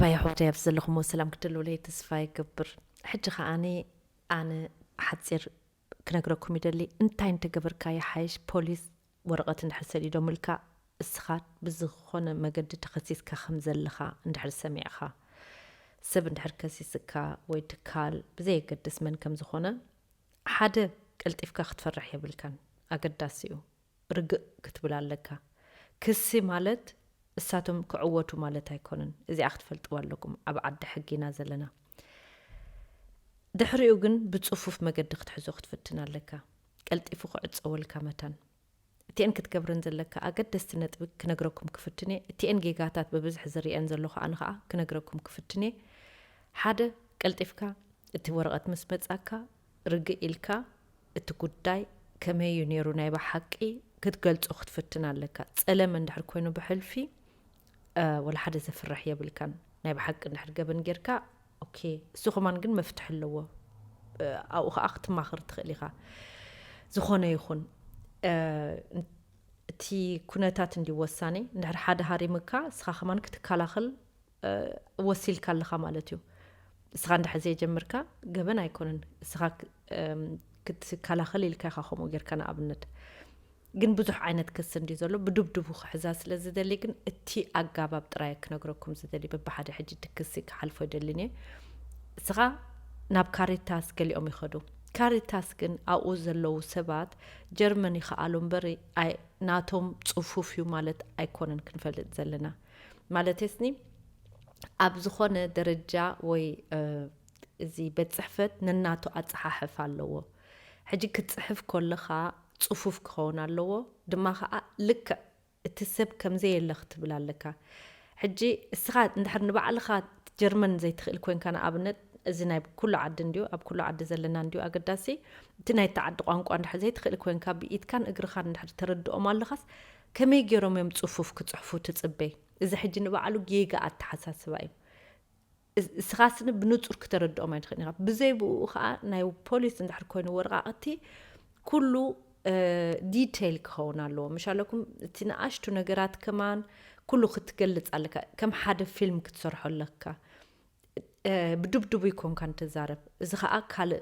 ባይ ኣሕዋተይ፣ ኣብዚ ዘለኹሞ ሰላም ክትህልውለይ ተስፋ ይገብር። ሕጂ ከዓኒ ኣነ ሓፂር ክነግረኩም ይደሊ። እንታይ እንተገበርካ ይሓይሽ፣ ፖሊስ ወረቐት እንድሕር ሰዲዶምልካ፣ እስኻ ብዝኾነ መገዲ ተኸሲስካ ከም ዘለኻ እንድሕር ሰሚዕኻ፣ ሰብ እንድሕር ከሲስካ ወይ ትካል፣ ብዘየገድስ መን ከም ዝኾነ፣ ሓደ፣ ቀልጢፍካ ክትፈርሕ የብልካን። ኣገዳሲ እዩ። ርግእ ክትብል ኣለካ። ክሲ ማለት እሳቶም ክዕወቱ ማለት ኣይኮነን። እዚኣ ክትፈልጥዋ ኣለኩም። ኣብ ዓዲ ሕጊ ኢና ዘለና። ድሕሪኡ ግን ብጽፉፍ መገዲ ክትሕዞ ክትፍትን ኣለካ። ቀልጢፉ ክዕጸወልካ መታን። እቲኤን ክትገብረን ዘለካ ኣገደስቲ ነጥቢ ክነግረኩም ክፍትን እየ። እቲኤን ጌጋታት ብብዝሒ ዝርእየን ዘለኹ ኣነ ኸኣ ክነግረኩም ክፍትን እየ። ሓደ፣ ቀልጢፍካ እቲ ወረቐት ምስ መጻካ ርግእ ኢልካ እቲ ጉዳይ ከመይ እዩ ነይሩ ናይ ብሓቂ ክትገልጾ ክትፍትን ኣለካ። ጸለመ እንድሕር ኮይኑ ብሕልፊ፣ እ፣ ወላ ሓደ ዘፍርሕ የብልካን። ናይ ብሓቂ እንድሕር ገበን ጌርካ፣ ኦኬ፣ እሱ ከማን ግን መፍትሒ ኣለዎ። እ፣ ኣብኡ ኸኣ ክትማኽር ትኽእል ኢኻ። ዝኾነ ይኹን፣ እ፣ እቲ ኩነታት እንዲ ወሳኒ፣ እንድሕር ሓደ ሃሪምካ፣ እስኻ ከማን ክትከላኸል፣ እ፣ ወሲልካ ኣለኻ ማለት እዩ። እስኻ እንድሕር ዘይጀምርካ ገበን ኣይኮነን። እስኻ ክ-፣ እም፣ ክትከላኸል ኢልካ ኢኻ ከምኡ ጌርካ፣ ንኣብነት። ግን ብዙሕ ዓይነት ክሲ እንዲ ዘሎ፣ ብድብድቡ ክሕዛ ስለ ዝደሊ ግን፣ እቲ ኣጋባብ ጥራይ ክነግረኩም ዝደሊ፣ በብሓደ ሕጂ እቲ ክሲ ክሓልፎ ይደልን እየ። እስኻ ናብ ካሪታስ ገሊኦም ይኸዱ። ካሪታስ ግን ኣብኡ ዘለዉ ሰባት ጀርመን ይኸኣሉ እምበር፣ ኣይ-፣ ናቶም ጽፉፍ እዩ ማለት ኣይኮነን ክንፈልጥ ዘለና። ማለተይስኒ፣ ኣብ ዝኾነ ደረጃ ወይ፣ እ፣ እዚ ቤት ጽሕፈት ነናቱ ኣጸሓሕፍ ኣለዎ። ሕጂ ክትጽሕፍ ከለኻ ጽፉፍ ክኸውን ኣለዎ፣ ድማ ኸኣ ልክዕ እቲ ሰብ ከም ዘየለ ክትብል ኣለካ። ሕጂ እስኻ እንድሕር ንባዕልኻ ጀርመን ዘይትኽእል ኮንካ፣ ንኣብነት፣ እዚ ናይ ኩሉ ዓዲ እንድዩ፣ ኣብ ኩሉ ዓዲ ዘለና እንድዩ ኣገዳሲ፣ እቲ ናይቲ ዓዲ ቋንቋ እንድሕር ዘይትኽእል ኮንካ፣ ብኢድካን እግርኻን እንድሕር ተረድኦም ኣለኻስ፣ ከመይ ገይሮም እዮም ጽፉፍ ክጽሕፉ ትጽበይ? እዚ ሕጂ ንባዕሉ ጌጋ ኣተሓሳስባ እዩ። እስ-፣ እስኻ ስኒ ብንጹር ክተረድኦም ኣይትኽእልን ኢኻ። ብዘይ ብኡ ኸኣ ናይ ፖሊስ እንድሕር ኮይኑ ወረቓቕቲ ኩሉ፣ እ፣ ዲቴይል ክኸውን ኣለዎ። ምሽ ኣለኩም፣ እቲ ንኣሽቱ ነገራት ከማን ኩሉ ክትገልጽ ኣለካ። ከም ሓደ ፊልም ክትሰርሖ ኣለካ። እ፣ ብድብድቡ ይኮንካን ትዛረብ። እዚ ኸኣ ካልእ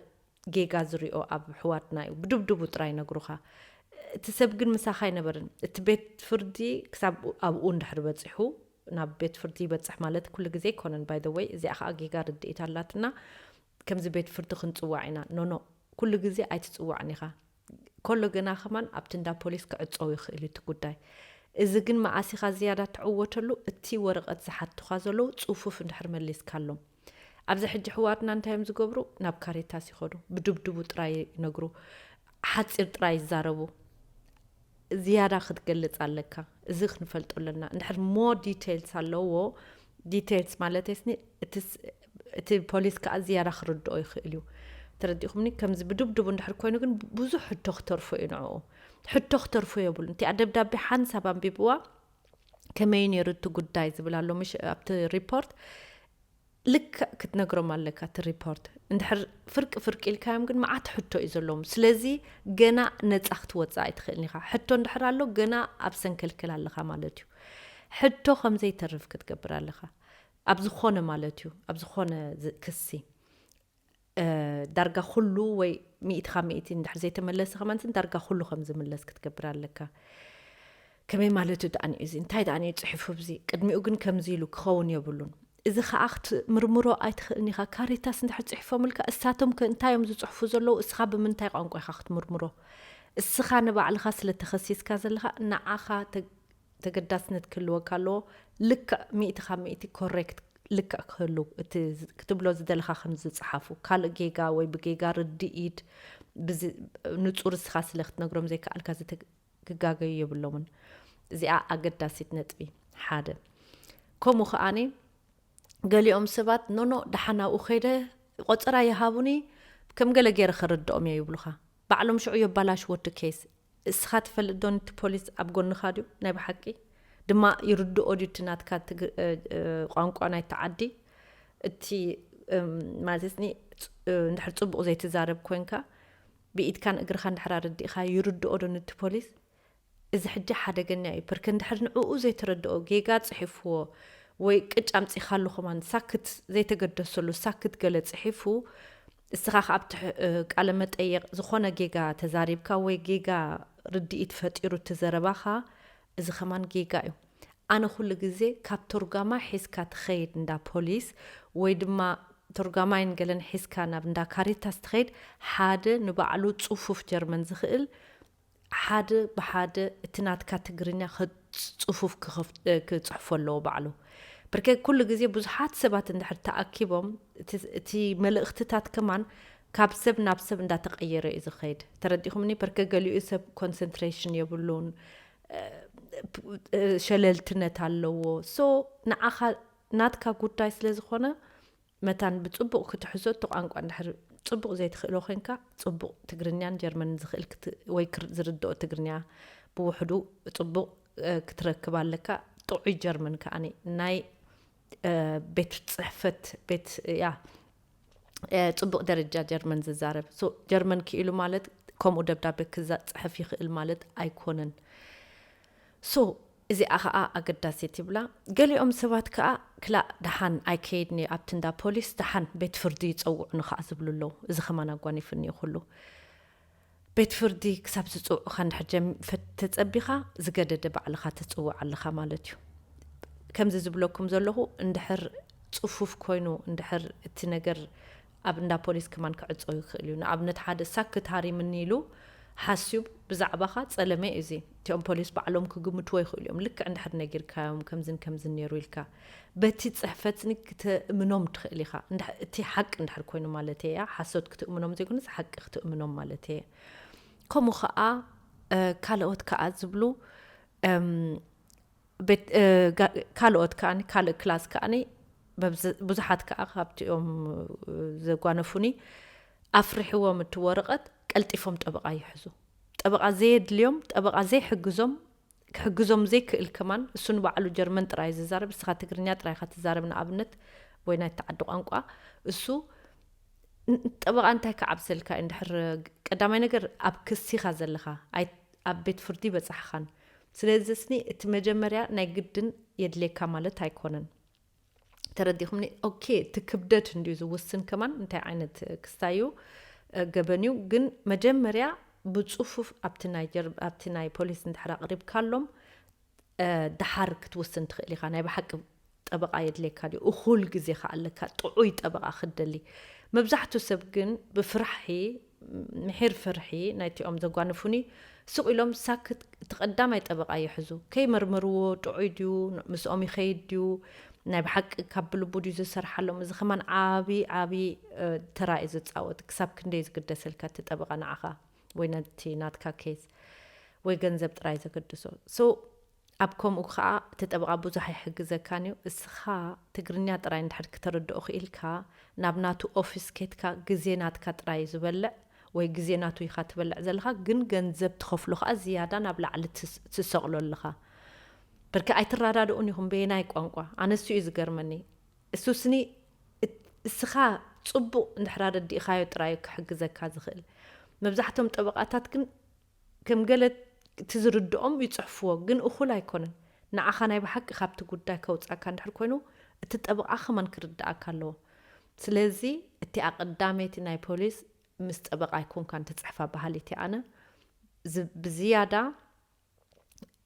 ጌጋ ዝሪኦ ኣብ ኣሕዋትና እዩ። ብድብድቡ ጥራይ ይነግሩኻ። እቲ ሰብ ግን ምሳኻ ኣይነበርን። እቲ ቤት ፍርዲ ክሳብ ኣብኡ እንድሕር በጺሑ፣ ናብ ቤት ፍርዲ ይበጽሕ ማለት ኩሉ ግዜ ኣይኮነን። ባይ ዘ ወይ፣ እዚኣ ኸኣ ጌጋ ርድኢት ኣላትና። ከምዚ ቤት ፍርዲ ክንጽዋዕ ኢና። ኖ፣ ኖ፣ ኩሉ ግዜ ኣይትጽዋዕን ኢኻ። ከሎ ገና ከማን ኣብቲ እንዳ ፖሊስ ክዕጸው ይኽእል እዩ እቲ ጉዳይ። እዚ ግን መኣስ ኢኻ ዝያዳ ትዕወተሉ? እቲ ወረቐት ዝሓቱኻ ዘለዉ ጽፉፍ እንድሕር መሊስካሎም። ኣብዚ ሕጂ ኣሕዋትና እንታይ እዮም ዝገብሩ? ናብ ካሪታስ ይኸዱ፣ ብድብድቡ ጥራይ ይነግሩ፣ ሓጺር ጥራይ ይዛረቡ። ዝያዳ ክትገልጽ ኣለካ። እዚ ክንፈልጦ ኣለና። እንድሕር ሞር ዲቴይልስ ኣለዎ፣ ዲቴይልስ ማለተይስኒ፣ እቲ ስ-፣ እቲ ፖሊስ ከኣ ዝያዳ ክርድኦ ይኽእል እዩ። ተረዲእኹምኒ? ከምዚ ብድብድቡ እንድሕር ኮይኑ ግን ብዙሕ ሕቶ ክተርፎ እዩ ንዕኡ። ሕቶ ክተርፎ የብሉን። እቲኣ ደብዳቤ ሓንሳብ ኣንቢብዋ፣ ከመይ ነይሩ እቲ ጉዳይ ዝብል ኣሎ፣ ምሽ ኣብቲ ሪፖርት። ልክዕ ክትነግሮም ኣለካ እቲ ሪፖርት። እንድሕር ፍርቂ ፍርቂ ኢልካዮም ግን መዓት ሕቶ እዩ ዘለዎም። ስለዚ ገና ነጻ ክትወጽእ ኣይትኽእልን ኢኻ። ሕቶ እንድሕር ኣሎ ገና ኣብ ሰንከልከል ኣለኻ ማለት እዩ። ሕቶ ከም ዘይተርፍ ክትገብር ኣለኻ። ኣብ ዝኾነ ማለት እዩ፣ ኣብ ዝኾነ ዝ-፣ ክሲ፣ እ፣ ዳርጋ ኩሉ ወይ ሚእቲ ካብ ሚእቲ እንድሕር ዘይተመለሰ ከማን ዳርጋ ኩሉ ከም ዝምለስ ክትገብር ኣለካ። ከመይ ማለት እዩ ደኣኒ እዚ? እንታይ ደኣኒ እዩ ጽሒፉ ኣብዚ? ቅድሚኡ ግን ከምዚ ኢሉ ክኸውን የብሉን። እዚ ኸኣ ክትምርምሮ ኣይትኽእልን ኢኻ። ካሪታስ እንድሕር ጽሒፎምልካ፣ እሳቶም ከ እንታይ እዮም ዝጽሕፉ ዘለዉ? እስኻ ብምንታይ ቋንቋ ኢኻ ክትምርምሮ? እስኻ ንባዕልኻ ስለ ተኸሲስካ ዘለኻ፣ ንዓኻ ተ-፣ ተገዳስነት ክህልወካ ኣለዎ። ልክዕ ሚእቲ ካብ ሚእቲ ኮሬክት ልክዕ ክህሉ፣ እቲ ዝ-፣ ክትብሎ ዝደለኻ ከም ዝጸሓፉ፣ ካልእ ጌጋ ወይ ብጌጋ ርድኢት ብዝ-፣ ንጹር እስኻ ስለ ክትነግሮም ዘይከኣልካ፣ እዚ ክጋገዩ የብሎምን። እዚኣ ኣገዳሲት ነጥቢ ሓደ። ከምኡ ከኣኒ ገሊኦም ሰባት፣ "ኖኖ፣ ደሓን ኣብኡ ከይደ ቆጸራ ይሃቡኒ፣ ከም ገለ ገይረ ከረድኦም እየ" ይብሉኻ። ባዕሎም ሽዑ የባላሽዎ እቲ ኬስ። እስኻ ትፈልጥ ዶ ነቲ ፖሊስ ኣብ ጎንኻ ድዩ ናይ ብሓቂ? ድማ ይርድኦ ድዩ እቲ ናትካ ትግ-፣ እ፣ እ፣ ቋንቋ ናይቲ ዓዲ? እቲ፣ እም፣ ማለትኒ፣ እ፣ እንድሕር ጽቡቕ ዘይትዛረብ ኮንካ፣ ብኢድካን እግርኻ እንድሕር ኣረዲእኻ፣ ይርድኦ ዶ ነቲ ፖሊስ? እዚ ሕጂ ሓደገኛ እዩ። ብርክ እንድሕር ንዕኡ ዘይተረድኦ ጌጋ ጽሒፍዎ ወይ ቅጭ ኣምጺኻሉ ከማን ሳክት ዘይተገደሰሉ ሳክት ገለ ጽሒፉ፣ እስኻ ከኣ ኣብቲ ቃለ መጠየቕ ዝኾነ ጌጋ ተዛሪብካ ወይ ጌጋ ርድኢት ፈጢሩ እቲ ዘረባኻ፣ እዚ ከማን ጌጋ እዩ። ኣነ ኩሉ ግዜ ካብ ተርጓማይ ሒዝካ ትኸይድ እንዳ ፖሊስ ወይ ድማ ተርጓማይን ገለን ሒዝካ ናብ እንዳ ካሪታስ ትኸይድ፣ ሓደ ንባዕሉ ጽፉፍ ጀርመን ዝኽእል ሓደ ብሓደ እቲ ናትካ ትግርኛ ጽፉፍ ክጽሕፎ ኣለዎ ባዕሉ። ብርከ ኩሉ ግዜ ብዙሓት ሰባት እንድሕር ተኣኪቦም እቲ መልእኽትታት ከማን ካብ ሰብ ናብ ሰብ እንዳተቐየረ እዩ ዝኸይድ። ተረዲኹምኒ? ብርከ ገሊኡ ሰብ ኮንሰንትሬሽን የብሉን፣ ሸለልትነት ኣለዎ። ሶ ንዓኻ ናትካ ጉዳይ ስለ ዝኾነ መታን ብጽቡቕ ክትሕዞ እቲ ቋንቋ እንድሕር ጽቡቕ ዘይትኽእሎ ኮይንካ ጽቡቕ ትግርኛን ጀርመንን ዝኽእል ወይ ዝርድኦ ትግርኛ ብውሕዱ ጽቡቕ ክትረክብ ኣለካ። ጥዑይ ጀርመን ከኣ ናይ ቤት ጽሕፈት ቤት ያ ጽቡቕ ደረጃ ጀርመን ዝዛረብ ጀርመን ክኢሉ ማለት ከምኡ ደብዳቤ ክዛጽሕፍ ይኽእል ማለት ኣይኮነን። ሶ እዚኣ ኸኣ ኣገዳሲት ይብላ። ገሊኦም ሰባት ከኣ ክላእ ደሓን ኣይከይድን እየ ኣብቲ እንዳ ፖሊስ፣ ደሓን ቤት ፍርዲ ይጸውዑኒ ኸኣ ዝብሉ ኣለዉ። እዚ ኸማን ኣጓኒፍኒ እዩ ኩሉ። ቤት ፍርዲ ክሳብ ዝጽውዑኻ እንድሕር ተጸቢኻ ዝገደደ ባዕልኻ ትጽውዕ ኣለኻ ማለት እዩ። ከምዚ ዝብለኩም ዘለኹ እንድሕር ጽፉፍ ኮይኑ እንድሕር እቲ ነገር ኣብ እንዳ ፖሊስ ከማን ክዕጾ ይኽእል እዩ። ንኣብነት ሓደ ሳክት ሃሪምኒ ኢሉ ሓስዩ ብዛዕባኻ ጸለመ እዩ እዚ። እቲኦም ፖሊስ ባዕሎም ክግምትዎ ይኽእሉ እዮም። ልክዕ እንድሕር ነጊርካዮም ከምዝን ከምዝን ነይሩ ኢልካ በቲ ጽሕፈትኒ ክተእምኖም ትኽእል ኢኻ። እቲ ሓቂ እንድሕር ኮይኑ ማለት እያ። ሓሶት ክትእምኖም ዘይኮነስ ሓቂ ክትእምኖም ማለት እየ። ከምኡ ኸኣ ካልኦት ከኣ ዝብሉ ካልኦት ከኣ ካልእ ክላስ ከኣ ብዙሓት ከኣ ካብቲኦም ዘጓነፉኒ ኣፍርሕዎም እቲ ወረቐት ቀልጢፎም ጠበቓ ይሕዙ። ጠበቓ ዘየድልዮም፣ ጠበቓ ዘይሕግዞም፣ ክሕግዞም ዘይክእል ከማን እሱ ንባዕሉ ጀርመን ጥራይ ዝዛረብ፣ እስኻ ትግርኛ ጥራይ ኢኻ ትዛረብ ንኣብነት ወይ ናይቲ ዓዲ ቋንቋ እሱ ጠበቓ እንታይ ክዓብሰልካ እዩ? እንድሕር ቀዳማይ ነገር ኣብ ክሲ ኢኻ ዘለኻ፣ ኣብ ቤት ፍርዲ በጻሕኻን። ስለዚ ስኒ እቲ መጀመርያ ናይ ግድን የድልየካ ማለት ኣይኮነን። ተረዲኹምኒ? ኦኬ፣ እቲ ክብደት እንድዩ ዝውስን ከማን እንታይ ዓይነት ክስታይ እዩ ገበን እዩ። ግን መጀመርያ ብጽፉፍ ኣብቲ ናይ ጀር ኣብቲ ናይ ፖሊስ እንድሕር ኣቕሪብካሎም ደሓር ክትውስን ትኽእል ኢኻ። ናይ ብሓቂ ጠበቓ የድልየካ ድዩ? እኹል ግዜ ከ ኣለካ ጥዑይ ጠበቓ ክትደሊ? መብዛሕትኡ ሰብ ግን ብፍርሒ፣ ምሒር ፍርሒ ናይቲኦም ዘጓንፉኒ ስቕ ኢሎም ሳክት እቲ ቀዳማይ ጠበቓ ይሕዙ። ከይመርምርዎ ጥዑይ ድዩ፣ ምስኦም ይኸይድ ድዩ፣ ናይ ብሓቂ ካብ ብልቡ ድዩ ዝሰርሓሎም? እዚ ከማን ዓቢ ዓቢ ተራ እዩ ዝጻወት። ክሳብ ክንደይ ዝግደሰልካ እቲ ጠበቓ ንዓኻ ወይ ነቲ ናትካ ኬዝ ወይ ገንዘብ ጥራይ ዘገድሶ። ሶ ኣብ ከምኡ ከኣ እቲ ጠበቓ ብዙሕ ኣይሕግዘካን እዩ። እስኻ ትግርኛ ጥራይ እንድሕር ክተረድኦ ክኢልካ ናብ ናቱ ኦፊስ ኬድካ ግዜ ናትካ ጥራይ እዩ ዝበልዕ ወይ ግዜ ናቱ ኢኻ ትበልዕ ዘለኻ፣ ግን ገንዘብ ትኸፍሎ ከኣ ዝያዳ ናብ ላዕሊ ትስ- ትሰቕሎ ኣለኻ። ብርኪ ኣይትረዳድኡን ኢኹም በየናይ ቋንቋ። ኣነሱ እዩ ዝገርመኒ። እሱስኒ እት- እስኻ ጽቡቕ እንድሕር ኣረዲእኻዮ ጥራይ እዩ ክሕግዘካ ዝኽእል። መብዛሕቶም ጠበቓታት ግን ከም ገለ እቲ ዝርድኦም ይጽሕፍዎ፣ ግን እኹል ኣይኮነን። ንዓኻ ናይ ብሓቂ ካብቲ ጉዳይ ከውጻካ እንድሕር ኮይኑ እቲ ጠበቓ ከማን ክርድኣካ ኣለዎ። ስለዚ እቲኣ ቀዳመይቲ ናይ ፖሊስ ምስ ጠበቓ ኣይኮንካን ትጽሕፋ በሃሊት እየ ኣነ። ዝ- ብዝያዳ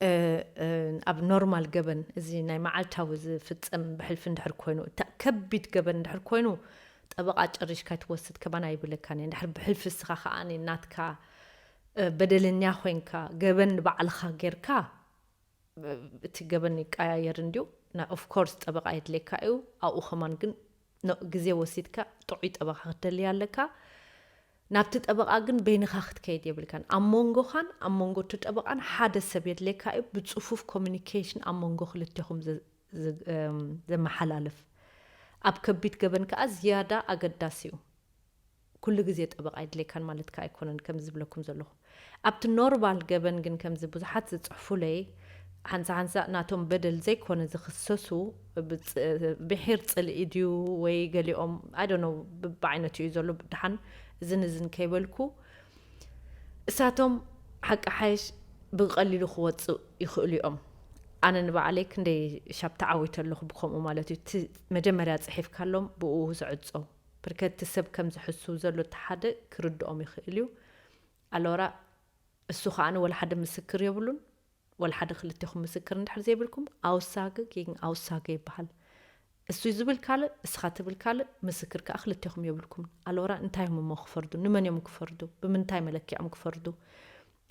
እ፣ እ፣ ኣብ ኖርማል ገበን እዚ ናይ መዓልታዊ ዝፍጸም ብሕልፊ እንድሕር ኮይኑ እታ ከቢድ ገበን እንድሕር ኮይኑ ጠበቓ ጨሪሽካ ትወስድ ከማን ኣይብለካን እየ። እንድሕር ብሕልፊ እስኻ ከኣ ናትካ እ፣ በደለኛ ኮይንካ ገበን ንባዕልኻ ጌርካ እ፣ እቲ ገበን ይቀያየር እንድዩ። ና ኦፍ ኮርስ ጠበቓ የድልየካ እዩ። ኣብኡ ከማን ግን ኖ- ግዜ ወሲድካ ጥዑይ ጠበቓ ክትደልይ ኣለካ። ናብቲ ጠበቓ ግን በይንኻ ክትከይድ የብልካን። ኣብ መንጎኻን ኣብ መንጎ እቲ ጠበቓን ሓደ ሰብ የድልየካ እዩ። ብጽፉፍ ኮሚኒኬሽን ኣብ መንጎ ክልቴኹም ዘ- ዘ- እም፣ ዘመሓላልፍ። ኣብ ከቢድ ገበን ከኣ ዝያዳ ኣገዳሲ እዩ። ኩሉ ግዜ ጠበቓ የድልየካን ማለት ከኣ ኣይኮነን ከምዚ ዝብለኩም ዘለኹ። ኣብቲ ኖርማል ገበን ግን ከምዚ ብዙሓት ዝጽሕፉለይ ሓንሳ ሓንሳ ናቶም በደል ዘይኮነ ዝኽሰሱ ብጽ- ብሒር ጽልኢ ድዩ ወይ ገሊኦም ኣይ ዶንት ኖ ብብዓይነቱ እዩ ዘሎ። ብድሓን እዝን እዝን ከይበልኩ እሳቶም ሓቂ ሓይሽ ብቐሊሉ ክወጽእ ይኽእሉ እዮም። ኣነ ንባዕለይ ክንደይ ሻብ ተዓዊተ ኣለኹ ብከምኡ ማለት እዩ። እቲ መጀመርያ ጽሒፍካሎም ብኡ ዝዕጾ። ብርከቲ ሰብ ከም ዝሕሱ ዘሎ እቲ ሓደ ክርድኦም ይኽእል እዩ። ኣሎራ እሱ ከኣ ወላ ሓደ ምስክር የብሉን። ወላ ሓደ ክልቴኹም ምስክር እንድሕር ዘይብልኩም ኣውሳገ ጌግን ኣውሳገ ይበሃል። እሱ ዝብል ካልእ፣ እስኻ ትብል ካልእ፣ ምስክር ከኣ ክልቴኹም የብልኩም። ኣሎራ እንታይ እዮም እሞ ክፈርዱ? ንመን እዮም ክፈርዱ? ብምንታይ መለኪዖም ክፈርዱ?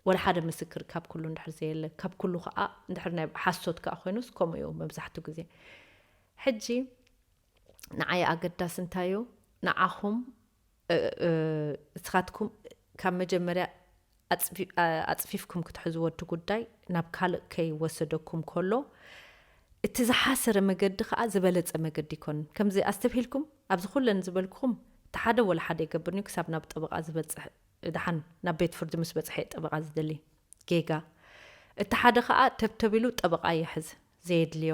ወላ ሓደ ምስክር ካብ ኩሉ እንድሕር ዘየለ፣ ካብ ኩሉ ከኣ እንድሕር ናይ ሓሶት ከኣ ኮይኑስ ከምኡ እዩ መብዛሕትኡ ግዜ። ሕጂ ንዓይ ኣገዳሲ እንታይ እዩ? ንዓኹም፣ እ፣ እ፣ እስኻትኩም ካብ መጀመርያ ኣጽፊ-፣ ኣ-፣ ኣጽፊፍኩም ክትሕዝዎ እቲ ጉዳይ ናብ ካልእ ከይወሰደኩም ከሎ፣ እቲ ዝሓሰረ መገዲ ከኣ ዝበለጸ መገዲ ይኮንን። ከምዚ ኣስተብሂልኩም፣ ኣብዚ ኩለን ዝበልኩኹም፣ እቲ ሓደ ወላ ሓደ ይገብርን እዩ፣ ክሳብ ናብ ጠበቓ ዝበጽሕ፣ ደሓን ናብ ቤት ፍርዲ ምስ በጽሐ እዩ ጠበቓ ዝደሊ። ጌጋ። እቲ ሓደ ከኣ ተብተቢሉ ጠበቓ ይሕዝ፣ ዘየድልዮ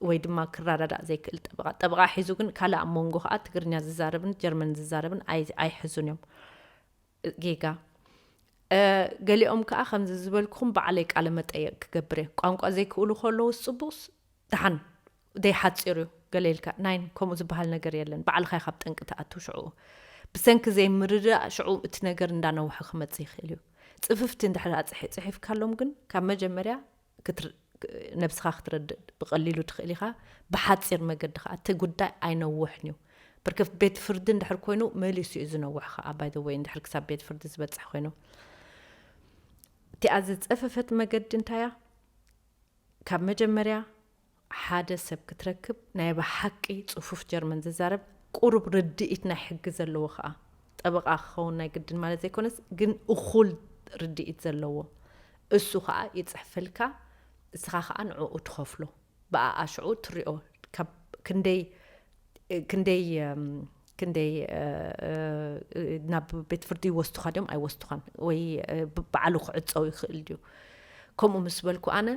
ወይ ድማ ክረዳዳእ ዘይክእል ጠበቓ። ጠበቓ ሒዙ ግን ካልእ ኣብ መንጎ ከኣ ትግርኛ ዝዛረብን ጀርመን ዝዛረብን ኣይ-፣ ኣይሕዙን እዮም። ጌጋ። እ፣ ገሊኦም ከኣ ከምዚ ዝበልኩኹም ባዕለይ ቃለ መጠየቕ ክገብር እየ። ቋንቋ ዘይክእሉ ከለውስ ጽቡቕስ ደሓን ደይሓጺር እዩ። ገለ ኢልካ፣ ናይን ከምኡ ዝበሃል ነገር የለን። ባዕልኻ ኢኻ ኣብ ጠንቂ ትኣቱ ሽዑ። ብሰንኪ ዘይምርድዳእ ሽዑ እቲ ነገር እንዳነውሐ ክመጽእ ይኽእል እዩ። ጽፍፍቲ እንድሕር ኣጽሒ-፣ ጽሒፍካሎም ግን ካብ መጀመርያ ክትር-፣ ነብስኻ ክትረድእ ብቐሊሉ ትኽእል ኢኻ። ብሓጺር መገዲ ከኣ እቲ ጉዳይ ኣይነውሕን እዩ። ብርክፍ ቤት ፍርዲ እንድሕር ኮይኑ መሊሱ እዩ ዝነውሕ ከኣ፣ by the way፣ እንድሕር ክሳብ ቤት ፍርዲ ዝበጽሕ ኮይኑ። እቲኣ ዝጸፈፈት መገዲ እንታያ? ካብ መጀመርያ ሓደ ሰብ ክትረክብ ናይ ብሓቂ ጽፉፍ ጀርመን ዝዛረብ ቁሩብ ርድኢት ናይ ሕጊ ዘለዎ ከኣ፣ ጠበቓ ክኸውን ናይ ግድን ማለት ዘይኮነስ፣ ግን እኹል ርድኢት ዘለዎ፣ እሱ ከኣ ይጽሕፈልካ፣ እስኻ ከኣ ንዕኡ ትኸፍሎ። ብኣኣ ሽዑ ትሪኦ፣ ካብ ክንደይ፣ ክንደይ፣ እም፣ ክንደይ፣ እ፣ እ፣ ናብ ቤት ፍርዲ ይወስዱኻ ድዮም ኣይወስዱኻን፣ ወይ፣ እ፣ ብ-፣ ባዕሉ ክዕጸው ይኽእል ድዩ? ከምኡ ምስ በልኩ ኣነ፣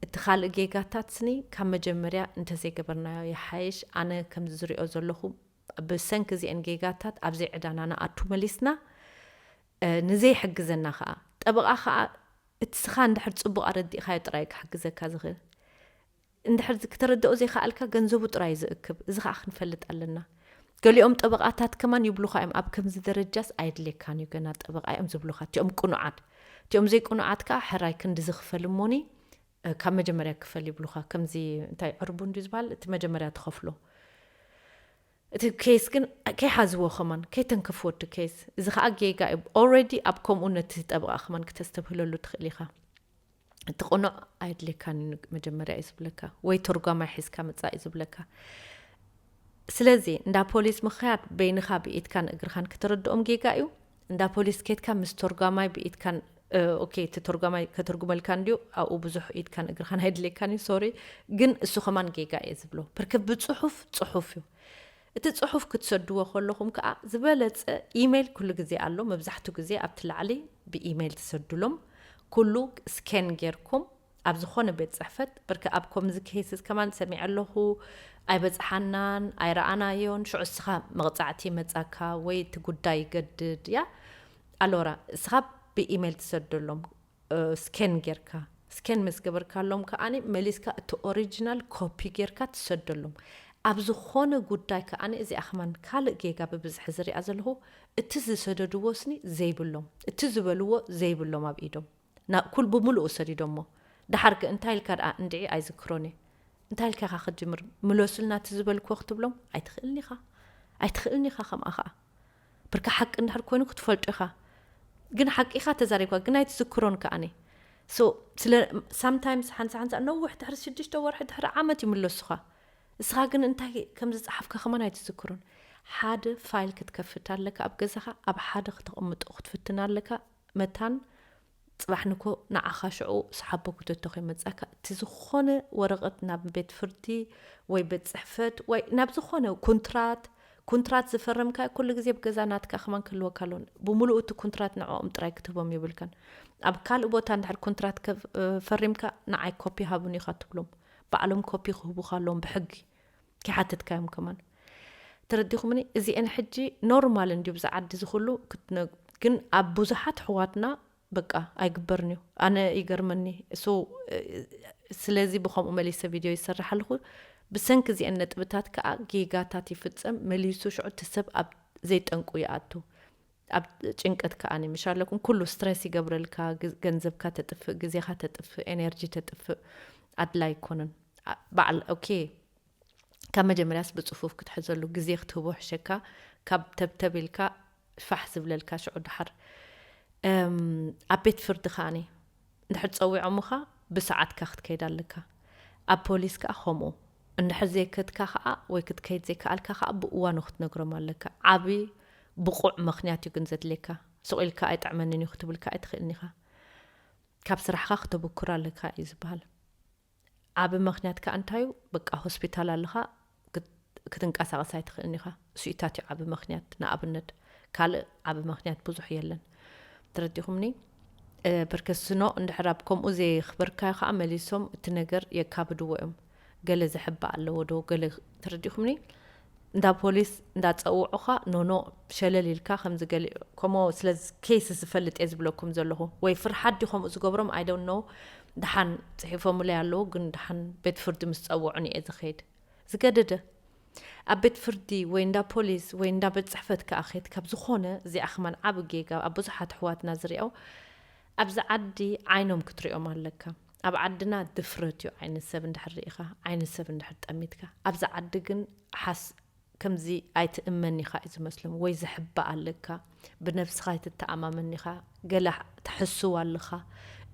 እቲ ካልእ ጌጋታት ስኒ ካብ መጀመርያ እንተዘይገበርናዮ ይሓይሽ። ኣነ ከምዚ ዝሪኦ ዘለኹ፣ ብሰንኪ እዚአን ጌጋታት ኣብ ዘይዕዳና ንኣቱ መሊስና፣ እ፣ ንዘይሕግዘና ኸኣ፣ ጠበቓ ኸኣ እቲ ስኻ እንድሕር ጽቡቕ ኣረዲእኻዮ ጥራይ ክሕግዘካ ዝኽእል። እንድሕር ዝ-፣ ክተረድኦ ዘይከኣልካ ገንዘቡ ጥራይ ዝእክብ። እዚ ኸኣ ክንፈልጥ ኣለና። ገሊኦም ጠበቓታት ከማን ይብሉኻ እዮም፣ "ኣብ ከምዚ ደረጃስ ኣየድልየካን እዩ፣ ገና ጠበቓ እዮም ዝብሉኻ፣ እቲኦም ቅኑዓት። እቲኦም ዘይቅኑዓት ከኣ ሕራይ ክንዲ ዝኽፈል እሞኒ፣ እ፣ ካብ መጀመርያ ክፈል" ይብሉኻ። ከምዚ እንታይ ዕርቡን ድዩ ዝበሃል? እቲ መጀመርያ ትኸፍሎ። እቲ ኬስ ግን ከይሓዝዎ ከማን፣ ከይተንከፍዎ እቲ ኬስ። እዚ ኸኣ ጌጋ እዩ። ኦልሬዲ ኣብ ከምኡ ነቲ ጠበቓ ከማን ክተስተብህለሉ ትኽእል ኢኻ። እቲ ቅኑዕ ኣየድልየካን እዩ፣ መጀመርያ እዩ ዝብለካ፣ ወይ ተርጓማይ ሒዝካ ምጻእ እዩ ዝብለካ። ስለዚ እንዳ ፖሊስ ምኽያድ በይንኻ ብኢድካን እግርኻን ከተረድኦም ጌጋ እዩ። እንዳ ፖሊስ ኬድካ ምስ ተርጓማይ ብኢድካን፣ እ፣ ኦኬ፣ እቲ ተርጓማይ ከተርጉመልካ እንድዩ፣ ኣብኡ ብዙሕ ኢድካን እግርኻን ኣይድልየካን እዩ፣ ሶሪ። ግን እሱ ከማን ጌጋ እየ ዝብሎ። ብርክ ብጽሑፍ ጽሑፍ እዩ። እቲ ጽሑፍ ክትሰድዎ ከለኹም ከኣ ዝበለጸ ኢሜይል ኩሉ ግዜ ኣሎ። መብዛሕትኡ ግዜ ኣብቲ ላዕሊ ብኢሜይል ትሰድሎም። ኩሉ ስኬን ጌርኩም ኣብ ዝኾነ ቤት ጽሕፈት፣ ብርክ ኣብ ከምዚ ኬስስ ከማን ሰሚዐ ኣለኹ፣ ኣይበጽሓናን፣ ኣይረኣናዮን፣ ሽዑ እስኻ መቕጻዕቲ ይመጻካ ወይ እቲ ጉዳይ ይገድድ እያ። ኣሎራ፣ እስኻ ብኢሜይል ትሰደሎም፣ እ፣ ስኬን ጌርካ፣ ስኬን ምስ ገበርካሎም ከኣኒ መሊስካ እቲ ኦሪጂናል ኮፒ ጌርካ ትሰደሎም። ኣብ ዝኾነ ጉዳይ ከኣኒ እዚኣ ከማን ካልእ ጌጋ ብብዝሒ ዝሪኣ ዘለኹ፣ እቲ ዝሰደድዎ ስኒ ዘይብሎም፣ እቲ ዝበልዎ ዘይብሎም ኣብ ኢዶም። ና-፣ ኩል ብምሉኡ ሰዲዶሞ። ደሓር ከ እንታይ ኢልካ ደኣ እንድዒ ኣይዝክሮን እየ። እንታይ ኢልካ ኢኻ ክትጅምር? ምለሱልና እቲ ዝበልክዎ ክትብሎም? ኣይትኽእልን ኢኻ። ኣይትኽእልን ኢኻ ከምኣ ኸኣ። ብርካ ሓቂ እንድሕር ኮይኑ ክትፈልጦ ኢኻ። ግን ሓቂ ኢኻ ተዛሪብካ፣ ግን ኣይትዝክሮን ከኣኒ። So፣ ስለ፣ ሳምታይምስ ሓንሳ ሓንሳ ነዊሕ ድሕሪ ሽዱሽተ ወርሒ፣ ድሕሪ ዓመት ይምለሱኻ። እስኻ ግን እንታይ ከም ዝጸሓፍካ ከማን ኣይትዝክሮን። ሓደ ፋይል ክትከፍት ኣለካ ኣብ ገዛኻ፣ ኣብ ሓደ ክተቐምጦ ክትፍትን ኣለካ። መታን ጽባሕ ንኮ ንዓኻ ሽዑ ሰሓቦ ክተቶ ከይመጻካ፣ እቲ ዝኾነ ወረቐት ናብ ቤት ፍርዲ ወይ ቤት ጽሕፈት ወይ ናብ ዝኾነ ኩንትራት፣ ኩንትራት ዝፈረምካዮ ኩሉ ግዜ ኣብ ገዛ ናትካ ከማን ክህልወካ ኣለዎ። ብምሉኡ እቲ ኩንትራት ንዕኦም ጥራይ ክትህቦም የብልካን። ኣብ ካልእ ቦታ እንድሕር ኩንትራት ከፍ-፣ ፈሪምካ ንዓይ ኮፒ ሃቡኒ ኢኻ ትብሎም። ባዕሎም ኮፒ ክህቡኻ ኣለዎም ብሕጊ። ከይሓተትካዮም ከማን። ተረዲኹምኒ? እዚኤን ሕጂ ኖርማል እንድዩ ብዛ ዓዲ እዚ ኩሉ ክትነ-፣ ግን ኣብ ብዙሓት ኣሕዋትና በቃ ኣይግበርን እዩ። ኣነ ይገርመኒ። So ስለዚ ብኸምኡ መሊሰ ቪድዮ ይሰርሕ ኣለኹ። ብሰንኪ እዚአን ነጥብታት ከዓ ጌጋታት ይፍጸም። መሊሱ ሽዑ እቲ ሰብ ኣብ ዘይጠንቁ ይኣቱ። ኣብ ጭንቀት ከዓ ምሽ ኣለኩም። ኩሉ ስትረስ ይገብረልካ። ግ- ገንዘብካ ተጥፍእ፣ ግዜኻ ተጥፍእ፣ ኤነርጂ ተጥፍእ። ኣድላይ ኣይኮነን። ኣ- በዓል ኦኬ ካብ መጀመርያስ ብፅፉፍ ክትሕዘሉ ግዜ ክትህቦ ሕሸካ። ካብ ተብተብ ኢልካ ፋሕ ዝብለልካ ሽዑ ድሓር ኣብ ቤት ፍርዲ ከዓኒ እንድሕር ፀዊዖምኻ ብሰዓትካ ክትከይድ ኣለካ። ኣብ ፖሊስ ከዓ ከምኡ። እንድሕር ዘይከድካ ከዓ ወይ ክትከይድ ዘይከኣልካ ከዓ ብእዋኑ ክትነግሮም ኣለካ። ዓብዪ ብቑዕ ምኽንያት እዩ ግን ዘድልየካ። ስቕ ኢልካ ኣይጥዕመንን እዩ ክትብል ከዓ ኣይትኽእልን ኢኻ። ካብ ስራሕኻ ክተብኩር ኣለካ እዩ ዝበሃል። ዓቢ ምኽንያት ከኣ እንታይ እዩ? በቃ ሆስፒታል ኣለኻ፣ ክት- ክትንቀሳቐስ ኣይትኽእልን ኢኻ። እሱኢታት እዩ ዓቢ ምኽንያት። ንኣብነት ካልእ ዓቢ ምኽንያት ብዙሕ የለን። ተረዲኹምኒ? ብርከስኖ እንድሕር ኣብ ከምኡ ዘየኽበርካዮ ከዓ መሊሶም እቲ ነገር የካብድዎ እዮም። ገለ ዝሕባእ ኣለዎ ዶ ገለ? ተረዲኹምኒ? እንዳ ፖሊስ እንዳፀውዑኻ ኖኖ ሸለል ኢልካ ከምዚ ገሊ ከምኡ ስለ ኬስ ዝፈልጥ እየ ዝብለኩም ዘለኹ። ወይ ፍርሓት ድዩ ከምኡ ዝገብሮም? I don't know። ደሓን ፅሒፎምለይ ኣለዉ፣ ግን ደሓን ቤት ፍርዲ ምስ ፀውዑን እየ ዝኸይድ። ዝገደደ ኣብ ቤት ፍርዲ ወይ እንዳ ፖሊስ ወይ እንዳ ቤት ፅሕፈት ከኣ ኸይድ ካብ ዝኾነ እዚኣ ከማን ዓብ ጌጋ ኣብ ብዙሓት ኣሕዋትና ዝሪኦ። ኣብዚ ዓዲ ዓይኖም ክትሪኦም ኣለካ። ኣብ ዓድና ድፍረት እዩ ዓይኒ ሰብ እንድሕር ርኢኻ፣ ዓይኒ ሰብ እንድሕር ጠሚትካ። ኣብዚ ዓዲ ግን ሓስ ከምዚ ኣይትእመን ኢኻ እዩ ዝመስሎም። ወይ ዝሕባእ ኣለካ፣ ብነብስኻ ኣይትተኣማመን ኢኻ፣ ገለ ትሕስው ኣለኻ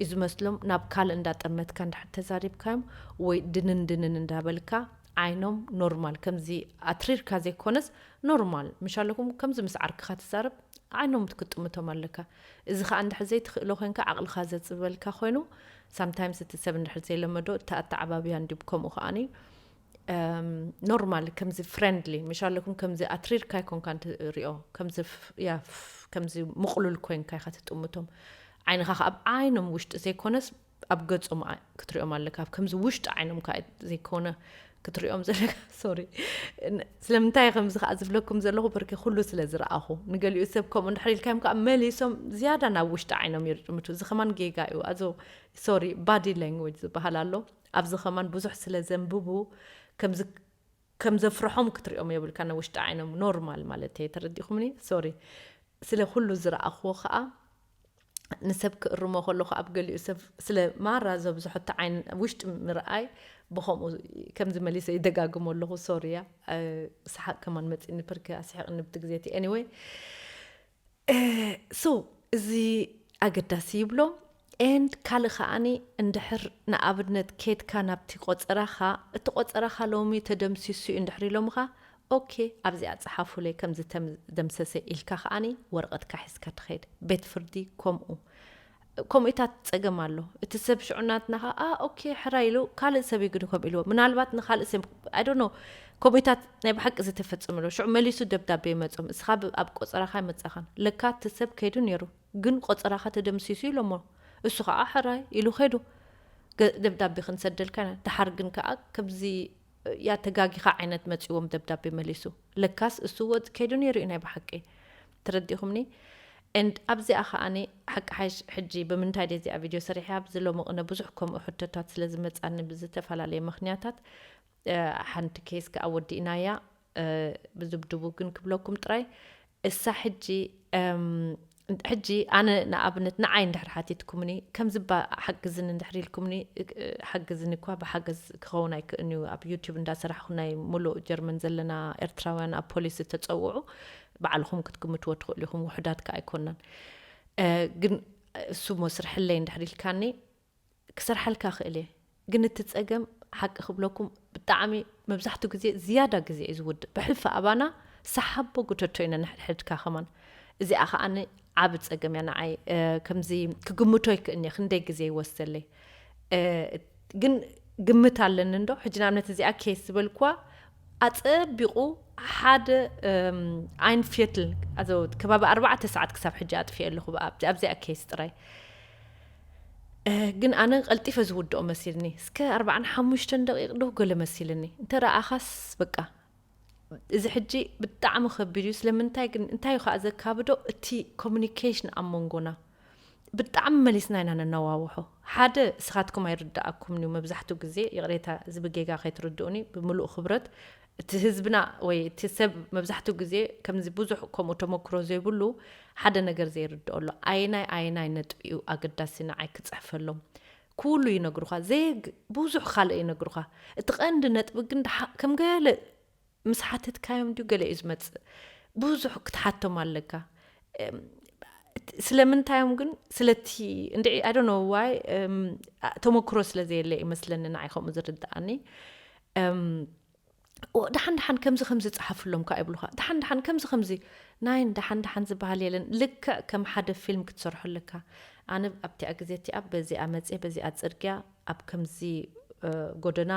እዩ ዝመስሎም። ናብ ካልእ እንዳጠመትካ እንድሕር ተዛሪብካዮም ወይ ድንን ድንን እንዳበልካ ዓይኖም ኖርማል ከምዚ ኣትሪርካ ዘይኮነስ ኖርማል ምሽ ኣለኩም ከምዚ ምስ ዓርክኻ ትዛረብ ዓይኖም ክትጥምቶም ኣለካ። እዚ ከዓ እንድሕር ዘይትኽእሎ ኮይንካ ዓቕልኻ ዘፅበልካ ኮይኑ ሳምታይምስ እቲ ሰብ እንድሕር ዘይለመዶ እቲ ኣተዓባብያ እንዲብ ከምኡ ከዓኒ ኖርማል ከምዚ ፍሬንድሊ ምሽ ኣለኩም ከምዚ ኣትሪርካ ኣይኮንካ እንትሪኦ ከምዚ ፍ- ያ ፍ- ከምዚ ምቕሉል ኮይንካ ኢኻ ትጥምቶም። ዓይንኻ ከ ኣብ ዓይኖም ውሽጢ ዘይኮነስ ኣብ ገጾም ዓ- ክትሪኦም ኣለካ። ኣብ ከምዚ ውሽጢ ዓይኖም ከ ዘይኮነ ክትሪኦም ዘለካ ሶሪ። ስለምንታይ ከምዚ ከዓ ዝብለኩም ዘለኹ ብርኪ ኩሉ ስለ ዝረኣኹ ንገሊኡ ሰብ ከምኡ እንድሕር ኢልካዮም ከዓ መሊሶም ዝያዳ ናብ ውሽጢ ዓይኖም ይርጥምቱ። እዚ ከማን ጌጋ እዩ። ኣዞ ሶሪ ባዲ ላንጉጅ ዝበሃል ኣሎ። ኣብዚ ከማን ብዙሕ ስለ ዘንብቡ ከምዚ ከም ዘፍርሖም ክትሪኦም የብልካ። ና ውሽጢ ዓይኖም ኖርማል ማለት እየ። ተረዲኹምኒ? ሶሪ ስለ ኩሉ ዝረኣኽዎ ከዓ ንሰብ ክእርሞ ከለኹ ኣብ ገሊኡ ሰብ ስለ ማራ ዘብዝሖ እቲ ዓይን ውሽጢ ምርኣይ ብኸምኡ ከምዚ መሊሰ ይደጋግሞ ኣለኹ። ሶሪ እያ። ሰሓቅ ከማን መፂኒ ፕርኪ ኣስሒቅኒ ብቲ ግዜ እቲ anyway so እዚ ኣገዳሲ ይብሎ and ካልእ ከዓኒ እንድሕር ንኣብነት ኬድካ ናብቲ ቆፀራኻ እቲ ቆፀራኻ ሎሚ ተደምሲሱ እዩ እንድሕር ኢሎምኻ ኦኬ ኣብዚኣ ፀሓፉለይ ከም ዝተደምሰሰ ኢልካ ከዓኒ ወረቐትካ ሒዝካ ትኸይድ ቤት ፍርዲ ከምኡ ከምኡታት ፀገም ኣሎ እቲ ሰብ ሽዑ ናትና ከዓ ኦኬ ሕራይ ኢሉ ካልእ ሰብ እዩ ግን ከምኡ ኢልዎ ምናልባት ንካልእ ሰብ I don't know ከምኡታት ናይ ብሓቂ ዝተፈፀመ ኣሎ ሽዑ መሊሱ ደብዳቤ ይመፆም እስኻ ኣብ ቆፀራኻ ይመፃኻን ለካ እቲ ሰብ ከይዱ ነይሩ ግን ቆፀራኻ ተደምሲሱ ኢሎሞ እሱ ከዓ ሕራይ ኢሉ ከይዱ ደብዳቤ ክንሰደልካ ኢና ድሓር ግን ከዓ ከምዚ ያ ተጋጊኻ ዓይነት መፂዎም ደብዳቤ መሊሱ ለካስ እሱ ወፅ ከይዱ ነይሩ እዩ ናይ ብሓቂ ተረዲኹምኒ and ኣብዚኣ ከዓኒ ሓቂ ሓይሽ ሕጂ ብምንታይ ደ እዚኣ ቪድዮ ሰሪሐ ኣብዚ ሎሚ ቅነ ብዙሕ ከምኡ ሕቶታት ስለ ዝመፃኒ ብዝተፈላለየ ምክንያታት ሓንቲ ኬስ ከዓ ወዲእናያ ብዝብድቡ ግን ክብለኩም ጥራይ እሳ ሕጂ ሕጂ ኣነ ንኣብነት ንዓይ እንድሕር ሓቲትኩምኒ ከምዚ ባ ሓግዝኒ እንድሕር ኢልኩምኒ ሓግዝኒ እኳ ብሓገዝ ክኸውን ኣይክእልን እዩ ኣብ ዩቲብ እንዳሰራሕኩ ናይ ሙሉእ ጀርመን ዘለና ኤርትራውያን ኣብ ፖሊስ ዝተፀውዑ ባዕልኹም ክትግምትዎ ትኽእሉ ኢኹም ውሑዳት ከ ኣይኮናን ግን እሱ ሞ ስርሕለይ እንድሕር ኢልካኒ ክሰርሓልካ ክእል እየ ግን እቲ ፀገም ሓቂ ክብለኩም ብጣዕሚ መብዛሕትኡ ግዜ ዝያዳ ግዜ እዩ ዝውድእ ብሕልፊ ኣባና ሰሓቦ ጉተቶ ኢና ንሕድሕድካ ከማን እዚኣ ከዓኒ ዓብ ፀገም እያ ንዓይ ከምዚ ክግምቶ ይክእልኒ ክንደይ ግዜ ይወስደለይ ግን ግምት ኣለኒ እንዶ ሕጂ ንኣብነት እዚኣ ኬስ ዝበልክዋ ኣፀቢቑ ሓደ ኣይን ፌትል ከባቢ ኣርባዕተ ሰዓት ክሳብ ሕጂ ኣጥፊኤ ኣለኹ ኣብዚኣ ኬስ ጥራይ ግን ኣነ ቀልጢፈ ዝውድኦ መሲልኒ እስከ ኣርባዓን ሓሙሽተን ደቂቕ ዶ ገለ መሲልኒ እንተ ረኣኻስ በቃ እዚ ሕጂ ብጣዕሚ ከቢድ እዩ ስለምንታይ ግን እንታይ እዩ ከዓ ዘካብዶ እቲ ኮሚኒኬሽን ኣብ መንጎና ብጣዕሚ መሊስና ኢና ነነዋውሖ። ሓደ፣ እስኻትኩም ኣይርድኣኩም እዩ መብዛሕትኡ ግዜ፣ ይቕሬታ፣ እዚ ብጌጋ ከይትርድኡኒ፣ ብምሉእ ክብረት፣ እቲ ህዝብና ወይ እቲ ሰብ መብዛሕትኡ ግዜ ከምዚ ብዙሕ ከምኡ ተመክሮ ዘይብሉ ሓደ ነገር ዘይርድኦ ኣሎ። ኣየናይ ኣየናይ ነጥቢ እዩ ኣገዳሲ ንዓይ ክጽሕፈሎም? ኩሉ ይነግሩኻ፣ ዘይግ-፣ ብዙሕ ካልእ ይነግሩኻ። እቲ ቀንዲ ነጥቢ ግን ደሓ-፣ ከም ገለ ምስ ሓተትካዮም ድዩ ገለ እዩ ዝመጽእ? ብዙሕ ክትሓቶም ኣለካ። እም፣ ስለምንታዮም ግን? ስለቲ እንድዒ፣ I don't know why፣ እም፣ ኣ-፣ ተመክሮ ስለ ዘየለ ይመስለኒ ንዓይ ከምኡ ዝርድኣኒ። እም፣ ኦ፣ ደሓን ደሓን ከምዚ ከምዚ ጸሓፍሎም ከኣ ይብሉኻ። ደሓን ደሓን ከምዚ ከምዚ፣ ናይን ደሓን ደሓን ዝበሃል የለን። ልክዕ ከም ሓደ ፊልም ክትሰርሖ ኣለካ። ኣነ ኣብቲኣ ግዜ እቲኣ በዚኣ መጽየ፣ በዚኣ ጽርግያ፣ ኣብ ከምዚ፣ እ፣ ጎደና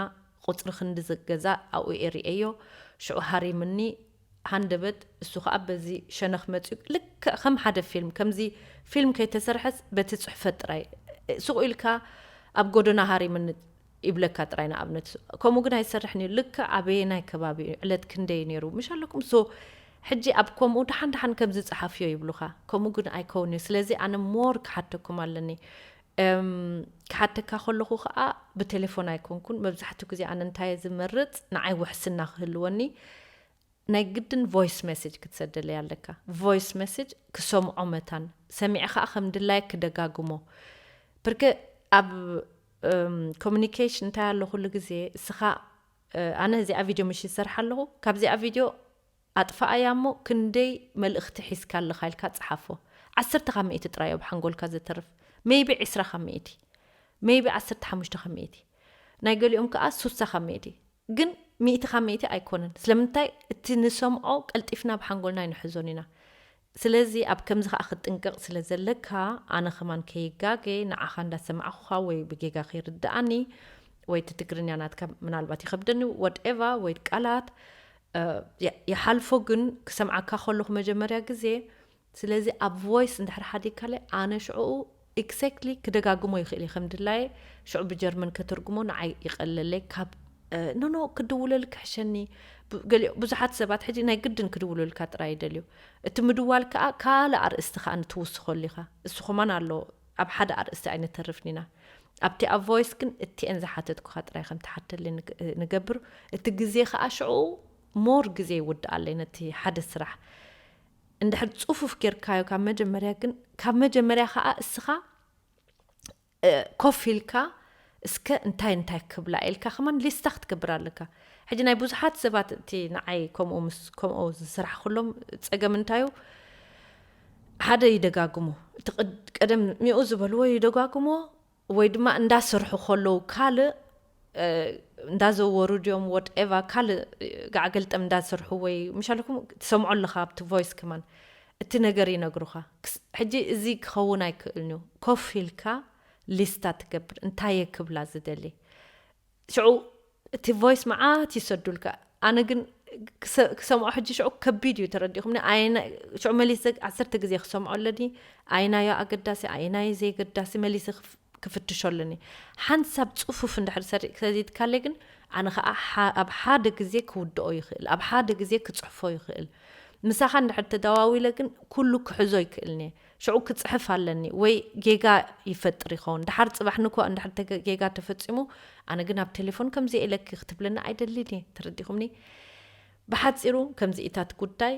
ቁጽሪ ክንዲ ዝ-፣ ገዛ ኣብኡ እየ ርእየዮ። ሽዑ ሃሪምኒ ሃንደበት፣ እሱ ኸኣ በዚ ሸነኽ መጽዩ። ልክዕ ከም ሓደ ፊልም፣ ከምዚ ፊልም ከይተሰርሐስ በቲ ጽሑፈት ጥራይ፣ እ፣ ስቕ ኢልካ ኣብ ጎደና ሃሪምኒ ይብለካ ጥራይ። ንኣብነት፣ ከምኡ ግን ኣይሰርሕን እዩ። ልክዕ ኣበየናይ ከባቢ እዩ፣ ዕለት ክንደይ እዩ ነይሩ፣ ምሽ ኣለኩም? ሶ፣ ሕጂ ኣብ ከምኡ ደሓን ደሓን ከምዚ ጸሓፍዮ ይብሉኻ። ከምኡ ግን ኣይከውን እዩ። ስለዚ ኣነ ሞር ክሓተኩም ኣለኒ። እም፣ ክሓተካ ከለኹ ኸኣ ብቴሌፎን ኣይኮንኩን። መብዛሕትኡ ግዜ ኣነ እንታይ እየ ዝመርጽ፣ ንዓይ ውሕስና ክህልወኒ፣ ናይ ግድን ቮይስ ሜሴጅ ክትሰደለይ ኣለካ። ቮይስ ሜሴጅ ክሰምዖ መታን፣ ሰሚዐ ኸኣ ከም ድላየ ክደጋግሞ። ብርክ ኣብ፣ እም፣ ኮሚኒኬሽን እንታይ ኣሎ ኩሉ ግዜ፣ እስኻ፣ እ፣ ኣነ እዚኣ ቪድዮ ምሽ ይሰርሕ ኣለኹ፣ ካብዚኣ ቪድዮ ኣጥፍኣያ እሞ ክንደይ መልእኽቲ ሒዝካ ኣለኻ ኢልካ ጸሓፎ። ዓሰርተ ካብ ሚእቲ ጥራይ እዩ ኣብ ሓንጎልካ ዘተርፍ። ሜይቢ ዕስራ ካብ ሚእቲ፣ ሜይቢ ዓሰርተ ሓሙሽተ ካብ ሚእቲ። ናይ ገሊኦም ከኣ ሱሳ ካብ ሚእቲ። ግን ሚእቲ ካብ ሚእቲ ኣይኮነን። ስለምንታይ? እቲ ንሰምዖ ቀልጢፍና ኣብ ሓንጎልና ኣይንሕዞን ኢና። ስለዚ ኣብ ከምዚ ከኣ ክትጥንቀቕ ስለ ዘለካ፣ ኣነ ከማን ከይጋገ ንዓኻ እንዳሰማዕኩኻ ወይ ብጌጋ ከይርድኣኒ ወይ እቲ ትግርኛ ናትካ ምናልባት ይኸብደኒ፣ ወትኤቫ፣ ወይ ቃላት፣ እ፣ ይ-፣ ይሓልፎ። ግን ክሰምዓካ ከለኹ መጀመርያ ግዜ፣ ስለዚ ኣብ ቮይስ እንድሕር ሓዲግካለይ፣ ኣነ ሽዑኡ ኤግዛክትሊ ክደጋግሞ ይኽእል እየ ከም ድላየ። ሽዑ ብጀርመን ከትርጉሞ ንዓይ ይቐለለይ። ካብ፣ እ፣ ኖ፣ ኖ፣ ክድውለልካ ሕሸኒ። ብ-፣ ገሊኦ-፣ ብዙሓት ሰባት ሕጂ ናይ ግድን ክድውሉልካ ጥራይ ይደልዩ። እቲ ምድዋል ከኣ ካልእ ኣርእስቲ ከኣ ንትውስኸሉ ኢኻ። እሱ ከማን ኣሎ፣ ኣብ ሓደ ኣርእስቲ ኣይንተርፍን ኢና። ኣብቲ ኣብ ቮይስ ግን እቲአን ዝሓተትኩኻ ጥራይ ከም ትሓተለይ ንግ-፣ ንገብር። እቲ ግዜ ከኣ ሽዑ ሞር ግዜ ይውድኣለይ ነቲ ሓደ ስራሕ። እንድሕር ጽፉፍ ጌርካዮ ካብ መጀመርያ፣ ግን ካብ መጀመርያ ከኣ እስኻ፣ እ፣ ኮፍ ኢልካ እስከ እንታይ እንታይ ክብላ ኢልካ ከማን ሊስታ ክትገብር ኣለካ። ሕጂ ናይ ብዙሓት ሰባት እቲ ንዓይ ከምኡ ምስ፣ ከምኡ ዝስራሕኩሎም ጸገም እንታዩ፣ ሓደ ይደጋግሙ። እቲ ቅድ-፣ ቀደም ሚኡ ዝበልዎ ይደጋግሞ፣ ወይ ድማ እንዳሰርሑ ከለዉ ካልእ፣ እ፣ እንዳዘወሩ ድዮም፣ ወትኤቫ፣ ካልእ፣ እ፣ ጋዕገልጠም እንዳሰርሑ ወይ ምሻልኩም ትሰምዖ ኣለኻ ኣብቲ ቮይስ ከማን። እቲ ነገር ይነግሩኻ። ክስ-፣ ሕጂ እዚ ክኸውን ኣይክእልን እዩ። ኮፍ ኢልካ ሊስታ ትገብር፣ እንታይ እየ ክብላ ዝደሊ? ሽዑ እቲ ቮይስ መዓት ይሰዱልካ። ኣነ ግን ክሰ-፣ ክሰምዖ ሕጂ ሽዑ ከቢድ እዩ፣ ተረዲኹምኒ? ኣየና-፣ ሽዑ መሊሰ ዓሰርተ ግዜ ክሰምዖ ኣለኒ። ኣየናዮ ኣገዳሲ፣ ኣየናዮ ዘይገዳሲ መሊሰ ክፍ-፣ ክፍትሾ ኣለኒ። ሓንሳብ ጽፉፍ እንድሕር ሰሪ-፣ ሰዲድካለይ ግን ኣነ ኸኣ ሓ-፣ ኣብ ሓደ ግዜ ክውድኦ ይኽእል፣ ኣብ ሓደ ግዜ ክጽሕፎ ይኽእል። ምሳኻ እንድሕር ተደዋዊለ ግን ኩሉ ክሕዞ ይክእልኒ። ሽዑ ክጽሕፍ ኣለኒ ወይ ጌጋ ይፈጥር ይኸውን። ደሓር ጽባሕ ንኮ እንድሕር ተገ-፣ ጌጋ ተፈጺሙ፣ ኣነ ግን ኣብ ቴሌፎን ከምዚ ኢለኪ ክትብለኒ ኣይደልን እየ። ተረዲኹምኒ? ብሓጺሩ ከምዚ ኢታት ጉዳይ፣